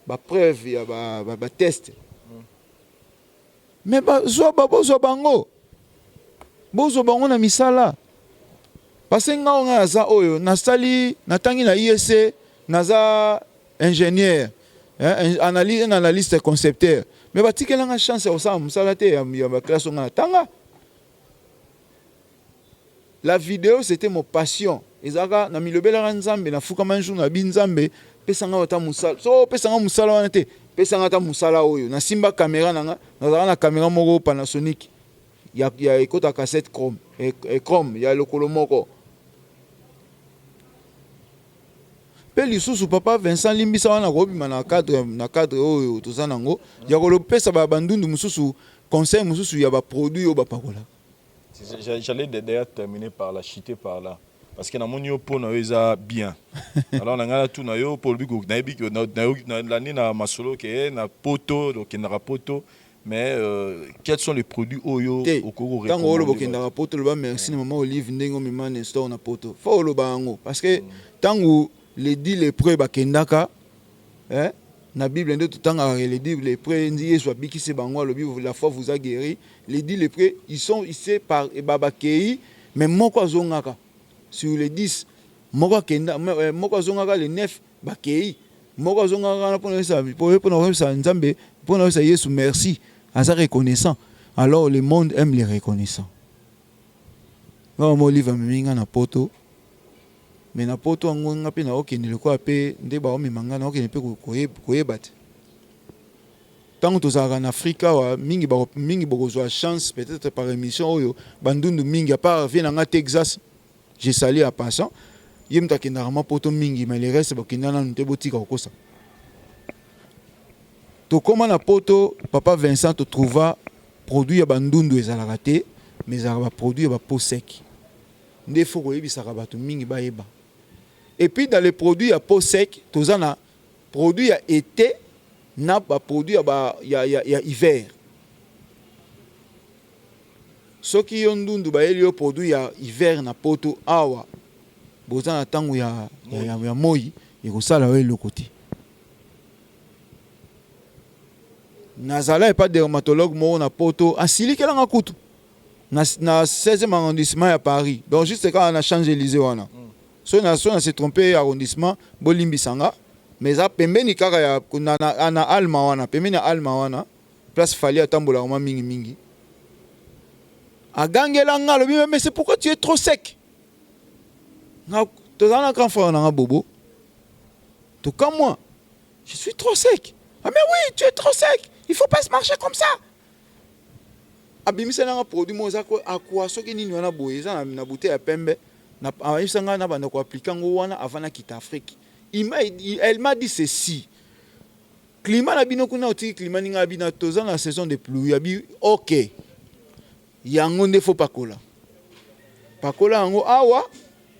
ba preuve ya ba ba, ba test mais bazwa bozwa bango bozwa bango na misala parce que nga nga naza oyo nasali natangi na ISC naza ingénieur hein, analyse, un analyste concepteur mais batikelanga chance ya kosala mosala te ya, ya baklasse oyo nga natanga. La video c'était mon passion ezalaka na milobelaka nzambe nafukama un jour na bi nzambe pesa nga ata mosala so opesa nga mosala wana te pesa nga ata mosala oyo nasimba kamera na nga nazalaka na kamera moko Panasonic ya, ya ekota cassette chrome, e, e chrome ya lokolo moko mpe lisusu papa Vincent limbisa wana kobima na cadre na cadre oyo toza nango ya kolopesa bandundu mosusu conseil mosusu ya baproduit oyo bapakolaka. J'allais d'ailleurs terminer par là, chuter par là. Parce que namoni yo mpo na yo eza bien. Alors na ngai natuna yo mpo olobi nayebi nalandi na masolo ke na poto okendaka poto mais quels sont les produits oyo okoki ntango oloba okendaka poto loba merci na mama Olive ndenge omema Nestor na poto fo oloba yango parce que ntango les 10 lépreux bakendaka eh, na Bible nde totangaka les 10 lépreux ndi Yesu abikisi bango alobi la foi vous a guéri. Les 10 lépreux ils sont ici par bakei mais moko azongaka sur les 10 moko akenda moko azongaka les 9 bakei moko azongaka wana mpona koyebisa Nzambe mpona koyebisa Yesu merci aza reconnaissant. Alors le monde aime les reconnaissants. Nga mama Olive amemi nga na poto mais na poto yango nga mpe naokende lokola mpe nde baomema nga naokende mpe koyeba te ntango tozalaka na Afrika awa mingi mingi bokozwa chance peut-être par émission oyo bandundu mingi à part vie na nga Texas je salue en passant ye moto akendaka mwa poto mingi mais le reste bakenda nanu te botika kokosa tokóma na poto papa Vincent totrouva produit ya bandundu ezalaka te mais ezalaka baproduit ya bapeau sec nde fo koyebisaka bato mingi bayeba. Et puis dans les produits ya peau sec toza na produit ya été na baproduit ya, ba, ya, ya, ya hiver. Soki yo ndundu bayeli yo produit ya hiver na poto awa boza na ntango ya, ya, ya, ya moi ekosala yo eloko te. Nazala epa dermatologue moko na poto asilikelanga kutu. Na 16e arrondissement ya Paris, donc juste kaka na Champs Élysées wana. So na se trompe arrondissement, bolimbisa nga, mais eza pembeni kaka ya na Alma wana, pembeni ya Alma wana, place Fally atambolaka mwa mingimingi. Agangela nga, alobi: "Mais c'est pourquoi tu es trop sec?" Nga tozala na grand frère na nga Bobo, tokamwa: "Je suis trop sec?" "Ah mais oui, tu es trop sec, il faut pas se marcher comme ça." Abimiseli nga produit moko eza akwa soki nini wana boye, eza na bouteille ya pembe. Ayebisa ngai na banda koappliquer yango wana avant nakita Afrique. Elle m'a dit ceci: "Climat na bino kuna, otiki climat ninga bino, toza na saison de pluie." Abi: "Ok, yango nde faut pakola, pakola yango awa."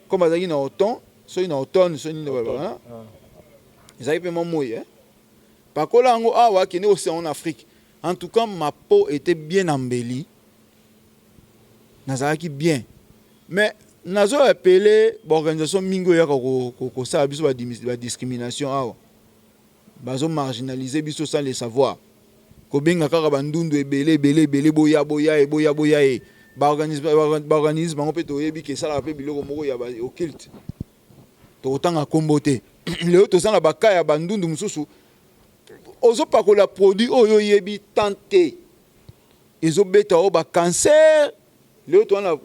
Comme azalaki na automne, soki na automne, soki nini balobaka, ezalaki mpe mwa moi, eh? "Pakola yango awa, akende kosala yango na Afrique." En tout cas, ma peau était bien embellie, nazalaki bien. Mais nazo appeler baorganisation mingi oyo yaka kosala biso badiscrimination awa, bazomarginaliser biso sans le savoir, kobenga kaka bandundu ebele ebele ebele, boya boya ye, boya boya ye. Baorganisme bango mpe toyebi ke esalaka mpe biloko moko ya occulte, tokotanga nkombo te. Lelo toza na baka ya bandundu mosusu, ozopakola produit oyo oyebi tant te, ezobeta oyo bacancer. Lelo toza na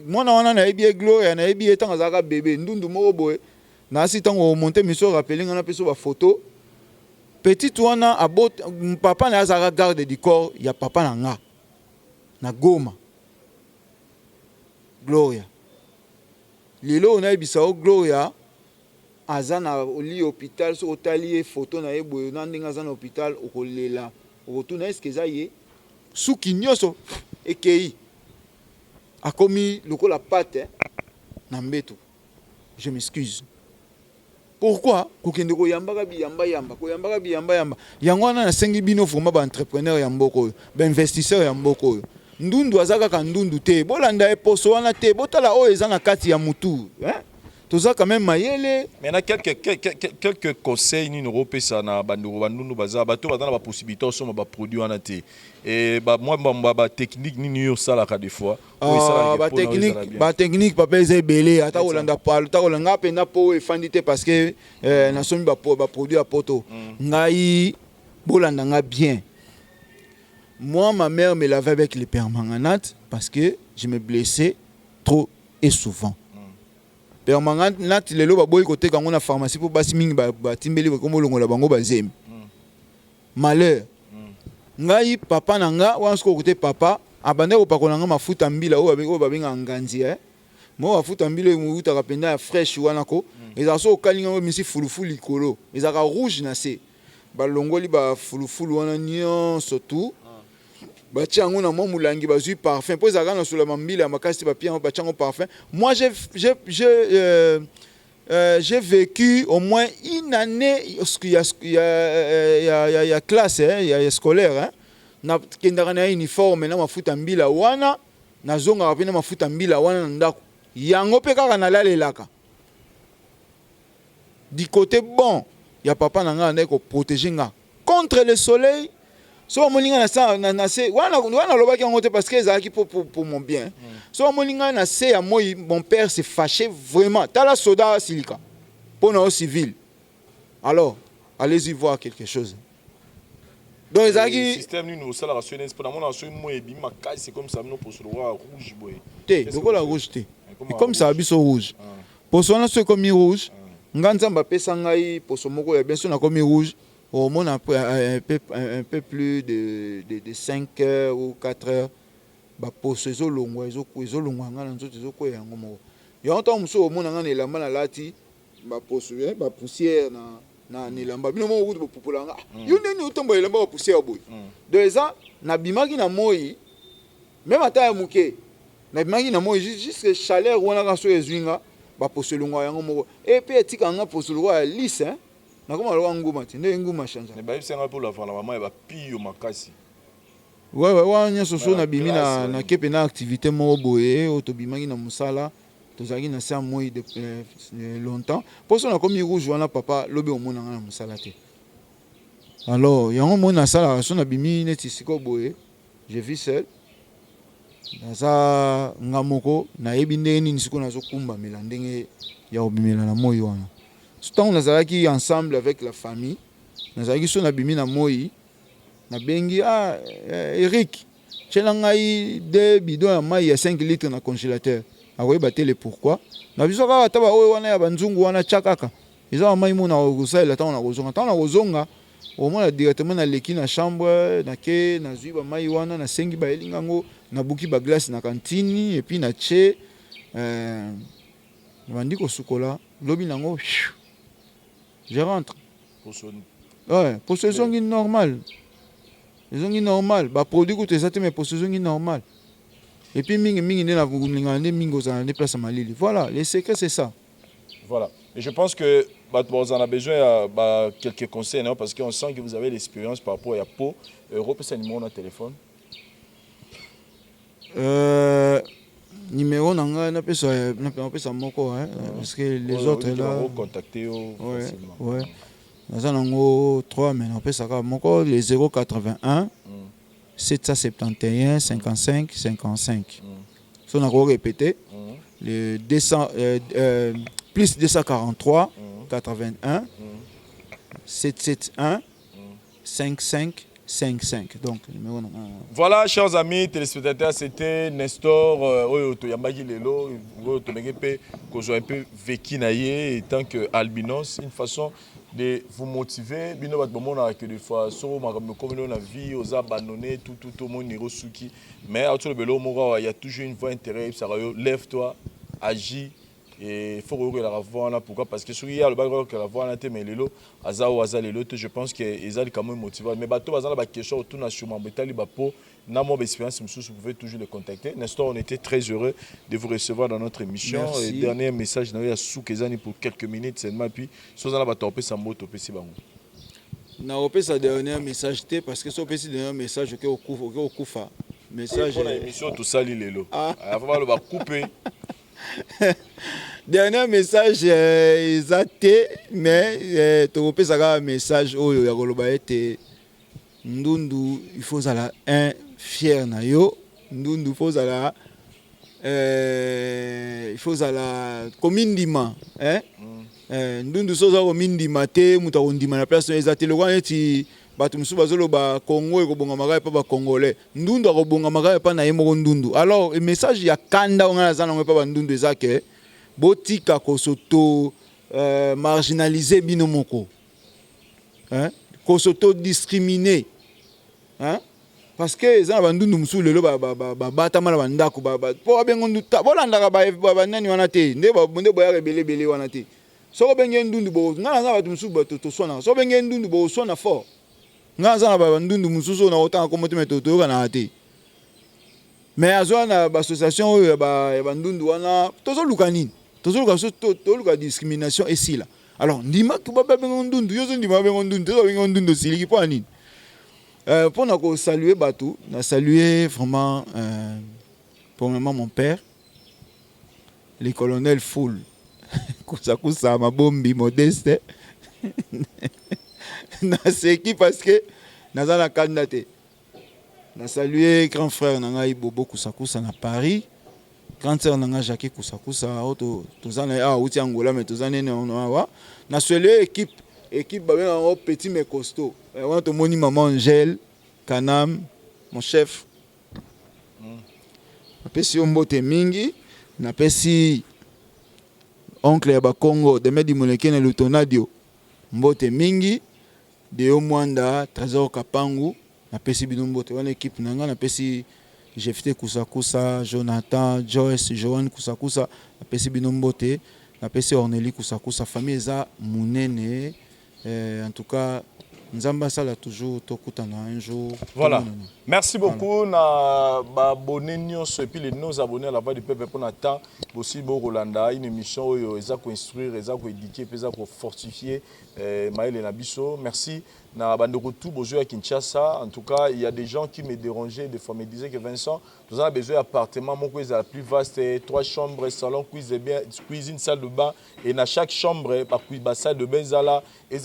mwana wana, nayebi ye, Gloria, nayebi ye ntango azalaka bebe, ndundu moko boye. Nasi ntango omonte miso, rappeler nga, napesa bafoto. Petite wana abot, papa na ye azalaka garde du corps ya papa na nga na Goma. Gloria, lelo oyo nayebisa o, Gloria aza na lit hôpital. Soki otali ye, foto na ye boye na ndenge aza na hôpital, okolela, okotuna eske eza ye. Suki nyonso ekei, akomi lokola pate na mbeto. Je m'excuse. Pourquoi kokende koyambaka biyambayamba, koyambaka biyambayamba? Yango wana nasengi bino vraiment, baentrepreneur ya mboka oyo, bainvestisseur ya mboka oyo, ndundu aza kaka ndundu te. Bolanda ye poso wana te, botala oyo eza na kati ya mutu, hein? Toza quand même mayele. Maintenant, quelques conseils nini okopesa na bandeko bandundu baza bato baza na bapossibilité osomba baproduit wana te? E mwa batechnique nini oyo osalaka des fois? Ah, batechnique, papa, eza ebele. Ata kolanda palo, ata kolanda nga mpenza, mpo efandi te, parce que nasombi baproduit ya poto. Ngai bolanda nga bien. Moi, ma mère me lavait avec le permanganate parce que je me blessais trop et souvent. Permanganate, lelo baboyi koteka yango na pharmacie mpo basi mingi batimbeli, bakomi olongola bango bazemi. Malheur, ngai papa na nga wana, soki okote papa abandaki kopakola nga mafuta mbila oyo babengaka nganzi, eh? Mo mafuta mbila oyo eutaka mpenza ya fraîche wana ko, ezalaka soki okalinga yango, emisi fulufulu likolo, ezalaka rouge na se. Balongoli bafulufulu wana nyonso tu, batia yango na mwa molangi, bazwi parfum mpo ezalaka na solo ya mambila ya makasi te, bapia, batia yango parfum. Moi, j'ai vécu au moins une année ya classe, hein, ya scolaire, hein. Nakendaka na uniforme na mafuta mbila wana, nazongaka mpe na mafuta mbila wana na ndako, yango mpe kaka nalalelaka. Du côté bon ya papa na ngai, andaki koprotéger nga contre le soleil. So bamoni ngai na se wana, alobaki yango te parce que ezalaki pour mon bien. So bamoni ngai na se ya moi, mon père se fâché vraiment. Tala soda silika mpo na yo civil, alors allez-y voir quelque chose. Donc ezalaki Système nini osalaka soki neti mpo namona soki moi ebimi makasi, comme ça bino poso lokola rouge boye? Te, lokola rouge te, ekomisaka biso rouge poso wana. So ekomi rouge, nga Nzambe apesa ngai poso moko ya bien. So nakomi rouge, omona un peu plus de 5 heures ou 4 heures, baposo ezolongwa, ezolongwa nga na nzoto, ezokweya yango moko. Yango ntango mosusu omona nga na elamba nalati, baposo, bapoussière na elamba. Bino moko kutu bopupola nga: "Yo ndeni otombola elamba bapoussière boye?" Donc eza nabimaki na moi, même ata ya moke, nabimaki na moi jusque chaleur wana kaka, soki ezwi nga, baposo elongwa yango moko. E mpe etikaka nga poso lokola ya lisse, nakoma lokola nguma te, ndenge nguma change. Bayebisanga mpo olavaka na bamai bapio makasi. Ouais, wana nyonso so nabimi nake mpe na activité moko boye oyo tobimaki na mosala, tozalaki na se ya moi de longtemps, mpo so nakomi rouge wana, papa, lobi omonanga na mosala te. Alors yango moi nasalaka, so nabimi neti sikoyo boye, je vis seul. Naza nga moko, nayebi ndenge nini sikoyo nazokumbamela ndenge ya kobimela na moi wana. Ntango nazalaki ensemble avec la famille, nazalaki so nabimi na moi, nabengi: "Ah, Eric, tiela ngai deux bidon ya mai ya 5 litres na congélateur." Akoyeba te le pourquoi. Na biso kaka ata baoyo wana ya banzungu wana, tia kaka, eza bamai mo na kosalela. Ntango nakozonga, ntango nakozonga, omona directement naleki na chambre, nake nazwi bamai wana, nasengi bayelinga yango, nabuki baglace na kantine et puis natie, nabandi kosukola. Lobi nango je rentre. Ouais, poso ezongi normal, ezongi normal. Baproduit kutu eza te, mais poso ezongi normal. Et puis mingimingi nde nalingaka nde mingi ozala nde place ya malili. Voilà, le secret, c'est ça. Voilà. Et je pense que bah, bon, on a besoin de, bah, quelques conseils, non, parce qu'on sent que vous avez l'expérience par rapport à la peau. Repesa numéro na téléphone. Numéro na ngai, napesa moko, hein, parce que les autres là contacter. Ouais, facilement. Ouais. Naza nango 3, mais napesaka moko, le 081 771 55 55. So nako répéter, le 200, plus 243 81 771 55 55. Donc numéro na Voilà, chers amis téléspectateurs, c'était Nestor oyo toyambaki lelo, oyo tomeki mpe kozwa un peu vécu na ye en tant que albinos, une façon de vous motiver bino bato bomonaka que des fois soko makambo ekomi na vie, oza abandonné, tout tout tout omoni osuki. Mais auti olobela moko awa, il y a toujours une voix intérieure ebisaka yo: "Lève toi, agis." Et faut koyokelaka voix wana. Pourquoi? Parce que soki ye alobaki koyokela voix wana te, mais lelo aza oyo aza lelo te. Je pense que eza likambo emotive. Mais bato baza na baquestion otuna sur mambo etali bapeau na mwa baexpérience mosusu, vous pouvez toujours le contacter. Nestor, on était très heureux de vous recevoir dans notre émission. Merci. Et dernier message na yo ya suka ezani pour quelques minutes seulement, puis so oza na bato opesa mbote, opesi bango. Nakopesa dernier message te, parce que so opesi dernier message, oke okufa, oke okufa message. Mpona émission tosali lelo. Ah. Avant baloba coupe. Dernier message eza te, mais tokopesa kaka message oyo ya koloba ete ndundu, il faut ozala un fier na yo. Ndundu, il faut ozala il faut ozala komindima, hein? Ndundu, so oza komindima te, moto akondima na place oyo eza te. Lokola neti bato mosusu bazoloba Congo ekobongama kaka epa bacongolais, ndundu akobongama kaka epa na ye moko ndundu. Alors message ya kanda oyo ngai naza nango epa bandundu eza ke botika kosoto marginaliser bino moko, hein? Kosoto discriminer, hein? Parce que eza na bandundu mosusu lelo babatama na bandako mpo babengo ndu. Bolandaka banani wana te, nde boyaka ebele ebele wana te. Soki obenge ndundu, ngai naza bato mosusu, bato toswanaka. Soki obenge ndundu, boswana fort. Ngai naza na bandundu mosusu oyo nakotanga kombo te, me toyokanaka te, mais azwa na baassociation oyo ya bandundu wana. Tozoluka nini? Tozoluka so toluka discrimination esila. Alors ndima babengo ndundu, yo ozondima babengo ndundu te, babengo ndundu osiliki mpo ya nini? Mpona kosalue bato, na salue vraiment premièrement mon père, le colonel Foul Kusakusa Mabombi Modeste. Naseki parce que naza na kanda te. Na salue grand frère na ngai Bobo Kusakusa na Paris, grande sœur na ngai Jacques Kusakusa oyo toza na awa, auti Angola, mais toza nene awa. Na salue équipe babengaka yango petit mais costaud. Wana tomoni mama Angèle Kanam, mon chef, napesi yo mbote mingi. Napesi oncle ya Bakongo Demedi Molekene Lutonadio mbote mingi, Deo Mwanda, Trésor Kapangu, napesi bino mbote. Wana équipe na ngai. Napesi Jefte Kusakusa, Jonathan, Joyce, Joan Kusakusa, napesi bino mbote. Napesi Orneli Kusakusa. Famille eza monene. En tout cas, Nzambe asala toujours tokutana un jour. Voilà. Tomonana. Merci beaucoup na baabonné nyonso et puis les non abonnés à La Voix du Peuple mpona temps bosi bokolanda une émission oyo eza koinstruire, eza koéduquer mpe eza kofortifier mayele na biso. Merci na bandeko tout bozwi ya Kinshasa. En tout cas, il y a des gens qui me dérangeaient des fois, me disaient que Vincent, toza na besoin ya appartement moko ezala plus vaste, trois chambres, salon, cuisine, bien cuisine, salle de bain, et na chaque chambre ba salle de bain ezala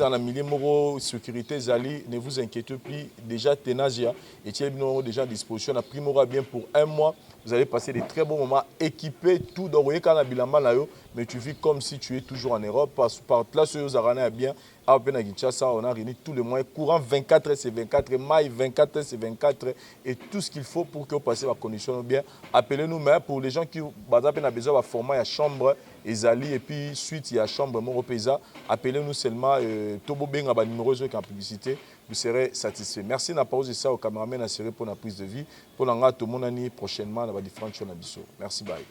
na milieu moko sécurité ezali. Ne vous inquiétez plus, déjà Tenasia etie bino déjà à disposition na prix moko ya bien pour un mois. Vous Vous allez passer des très bons moments équipés, tout donc na bilamba na yo, mais tu vis comme si tu es toujours en Europe. Parce par là sur ozalaka bien awa mpe na Kinshasa, on a réuni tous les moyens, courant 24 heures sur 24, mai 24 heures sur 24 et tout ce qu'il faut pour que vous passiez la condition bien. Appelez-nous. Mais pour les gens qui baza mpe na besoin ba format ya chambre ezali et puis suite ya chambre moko mpe eza, appelez-nous seulement to bobenga ba numéro ezoyoka en publicité, vous serez satisfait. Merci na pause esa au cameraman assuré pour la prise de vue. Mpo na nga, tomonani prochainement na ba différentes show na biso. Merci, bye.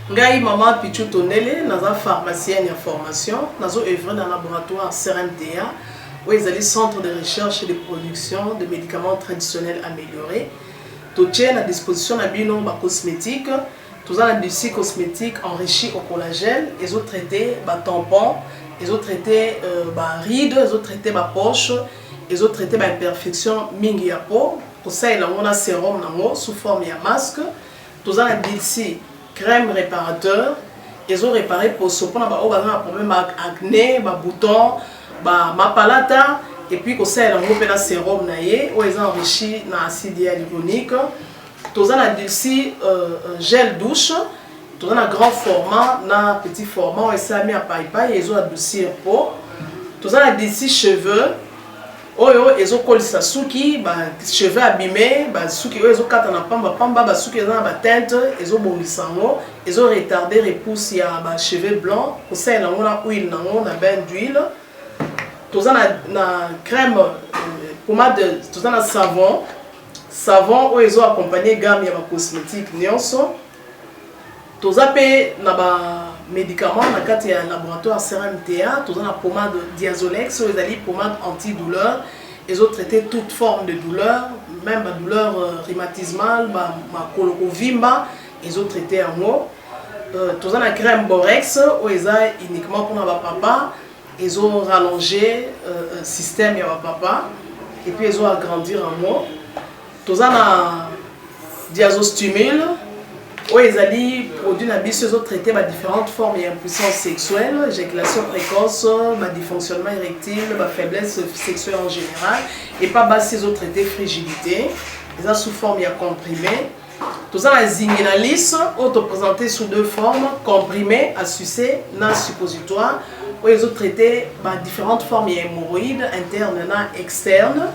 Ngai mama Pichu Tondele, naza pharmacienne ya formation, nazo œuvre na laboratoire CRMTA oyo ezali Centre de recherche et de production de médicaments traditionnels améliorés. Totie na disposition na bino bacosmétique. Toza na Dulci cosmétique enrichi au collagène, ezotraite batampon, ezotraite baride, ezotraite bapoche, ezotraite baimperfection mingi ya peau, kosalela yango na sérum nango sous forme ya masque. Toza na Dulci crème réparateur, ezorépare poso mpona baoyo baza na problème ya acné, babouton, bamapalata, et puis kosalela yango mpe na sérum na ye oyo eza enrichi na acide hyaluronique. Toza na Dulci gel douche, toza na grand format na petit format oyo esalami ya paipai, ezo adoucir peau. Toza na Dulci cheveux oyo ezokolisa suki, bacheveux abîmé, basuki oyo ezokata na pambapamba, basuki eza na bateinte, ezobongisa yango, ezoretarde repousse ya bacheveux blanc, kosalela yango na huile nango na bain d'huile. Toza na crème pommade, toza na savon, savon oyo ezoaccompagne gamme ya bacosmétique nyonso. Toza mpe na bamédicament na kati ya laboratoire CRMTA. Toza na pommade Diazolex oyo ezali pommade antidouleur, ezotraite toute forme de douleur, même badouleur rhumatismale, makolo kovimba, ezotraite yango. Toza na crème Borex oyo eza uniquement mpona bapapa, ezorallonge système ya bapapa et puis ezoagrandir yango. Toza na Diazostimule oyo ezali produit na biso, ezotraite badifférentes formes ya impuissance sexuelle, éjaculation précoce, badysfonctionnement érectile, bafaiblesse sexuelle en général. Epa basi, ezotraite frigidité, eza sous forme ya comprimé. Toza na Zinginalis oyo toprésente sous deux formes, comprimé à sucer na suppositoire, oyo ezotraite badifférentes formes ya hémorroïde interne na externe.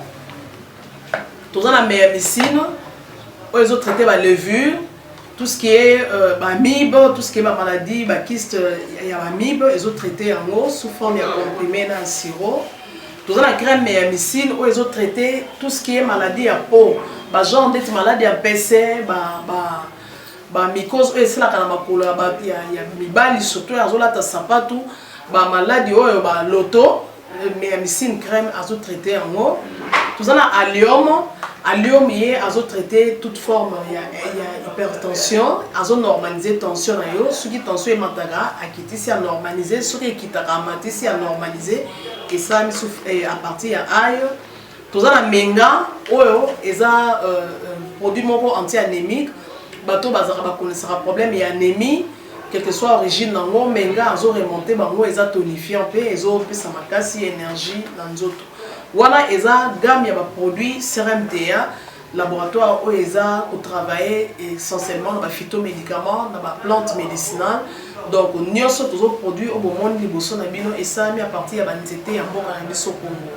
Toza na Meyamicine oyo ezotraite balevure, tout ce qui est bamibe, tout ce qui est bamaladie, bakyste ya bamibe, ezotraite yango sous forme ya comprimé na sirop. Toza na crème Meyamicine oyo ezotraite tout ce qui est maladie ya peau, bagenre ndeti maladie ya mpese, bamycose oyo esalaka na makolo ya mibali, surtout oyo azolata sapatu, bamaladi oyo baloto, Meyamicine crème azotraite yango. Toza na Allium. Allium ye azotraite toute forme ya hypertension, azonormalise tension na yo. Soki tension emataka, akitisi, anormalise. Soki ekitaka, amatisi, anormalise. Esalami à partir ya ail. Toza na Menga oyo eza produit moko anti-anémique. Bato bazalaka bakonesaka problème ya anémie, quelle que soit origine nango, Menga azoremonte bango, eza tonifiant mpe ezopesa makasi, énergie na nzoto. Wana eza gamme ya baproduit CRMTA, laboratoire oyo eza kotravaille essentiellement na baphytomédicament, na baplante médicinale. Donc nyonso tozoproduire oyo bomoni liboso na bino esalami à partir ya banzete ya mboka na biso Congo.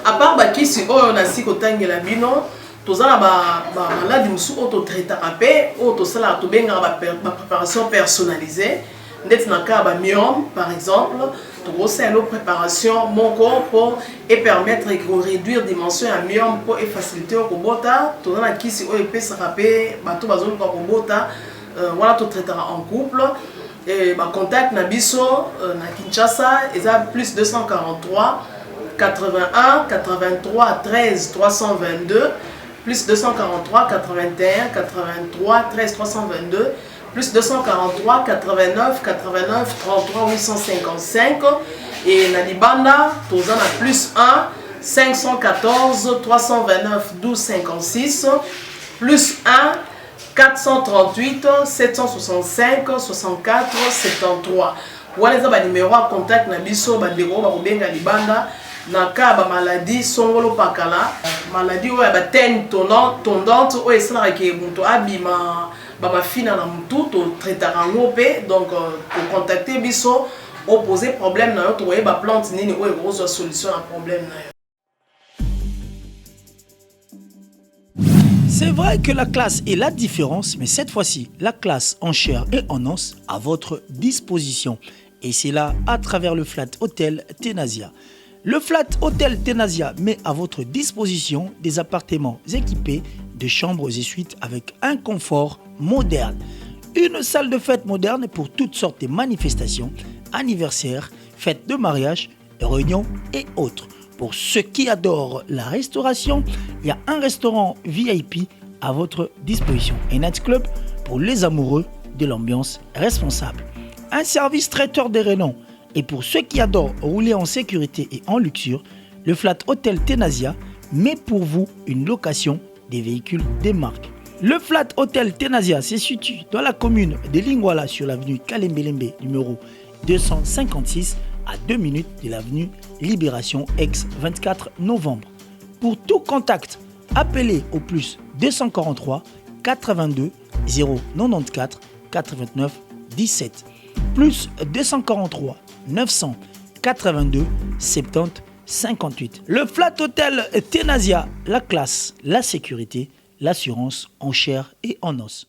À part bakisi oyo nasi kotangela bino, toza na bamaladi mosusu oyo totraitaka mpe oyo tosalaka, tobengaka bapréparation personnalisée, ndeti na cas ya bamyome par exemple, tokosala préparation moko mpo epermettre koréduire dimension ya myome mpo efacilité oyo kobota. Toza na kisi oyo epesaka mpe bato bazoluka kobota, wana totraitaka en couple. Bacontact na biso na Kinshasa eza plus 243 81 83 13 322, plus 243 81 83 13 322, plus 243 89 89 33 855. Et na libanda, toza na plus 1 514 329 12 56, plus 1 438 765 64 73. Wana eza banimero ya contact na biso. Bandeko oyo bakobenga libanda, Na cas ya ba maladie songolo pakala, maladie oyo ya ba teigne tondante oyo esalaka ke moto abima ba mafina na mutu, to traitaka yango pe. Donc ko contacter biso, o poser problème na yo, tokoyeba plante nini oyo ekozwa solution na problème na yo. C'est vrai que la classe est la différence, mais cette fois-ci, la classe en chair et en os à votre disposition. Et c'est là à travers le Flat Hotel Tenasia. Le Flat Hotel Tenasia met à votre disposition des appartements équipés de chambres et suites avec un confort moderne. Une salle de fête moderne pour toutes sortes de manifestations, anniversaires, fêtes de mariage, réunions et autres. Pour ceux qui adorent la restauration, il y a un restaurant VIP à votre disposition. Un nightclub pour les amoureux de l'ambiance responsable. Un service traiteur de renom. Et pour ceux qui adorent rouler en sécurité et en luxure, le Flat Hotel Tenasia met pour vous une location des véhicules des marques. Le Flat Hotel Tenasia se situe dans la commune de Lingwala sur l'avenue Kalembelembe numéro 256 à 2 minutes de l'avenue Libération ex 24 novembre. Pour tout contact, appelez au plus 243 82 094 89 17 plus 243 982 70 58. Le Flat Hotel Tenasia, la classe, la sécurité, l'assurance en chair et en os.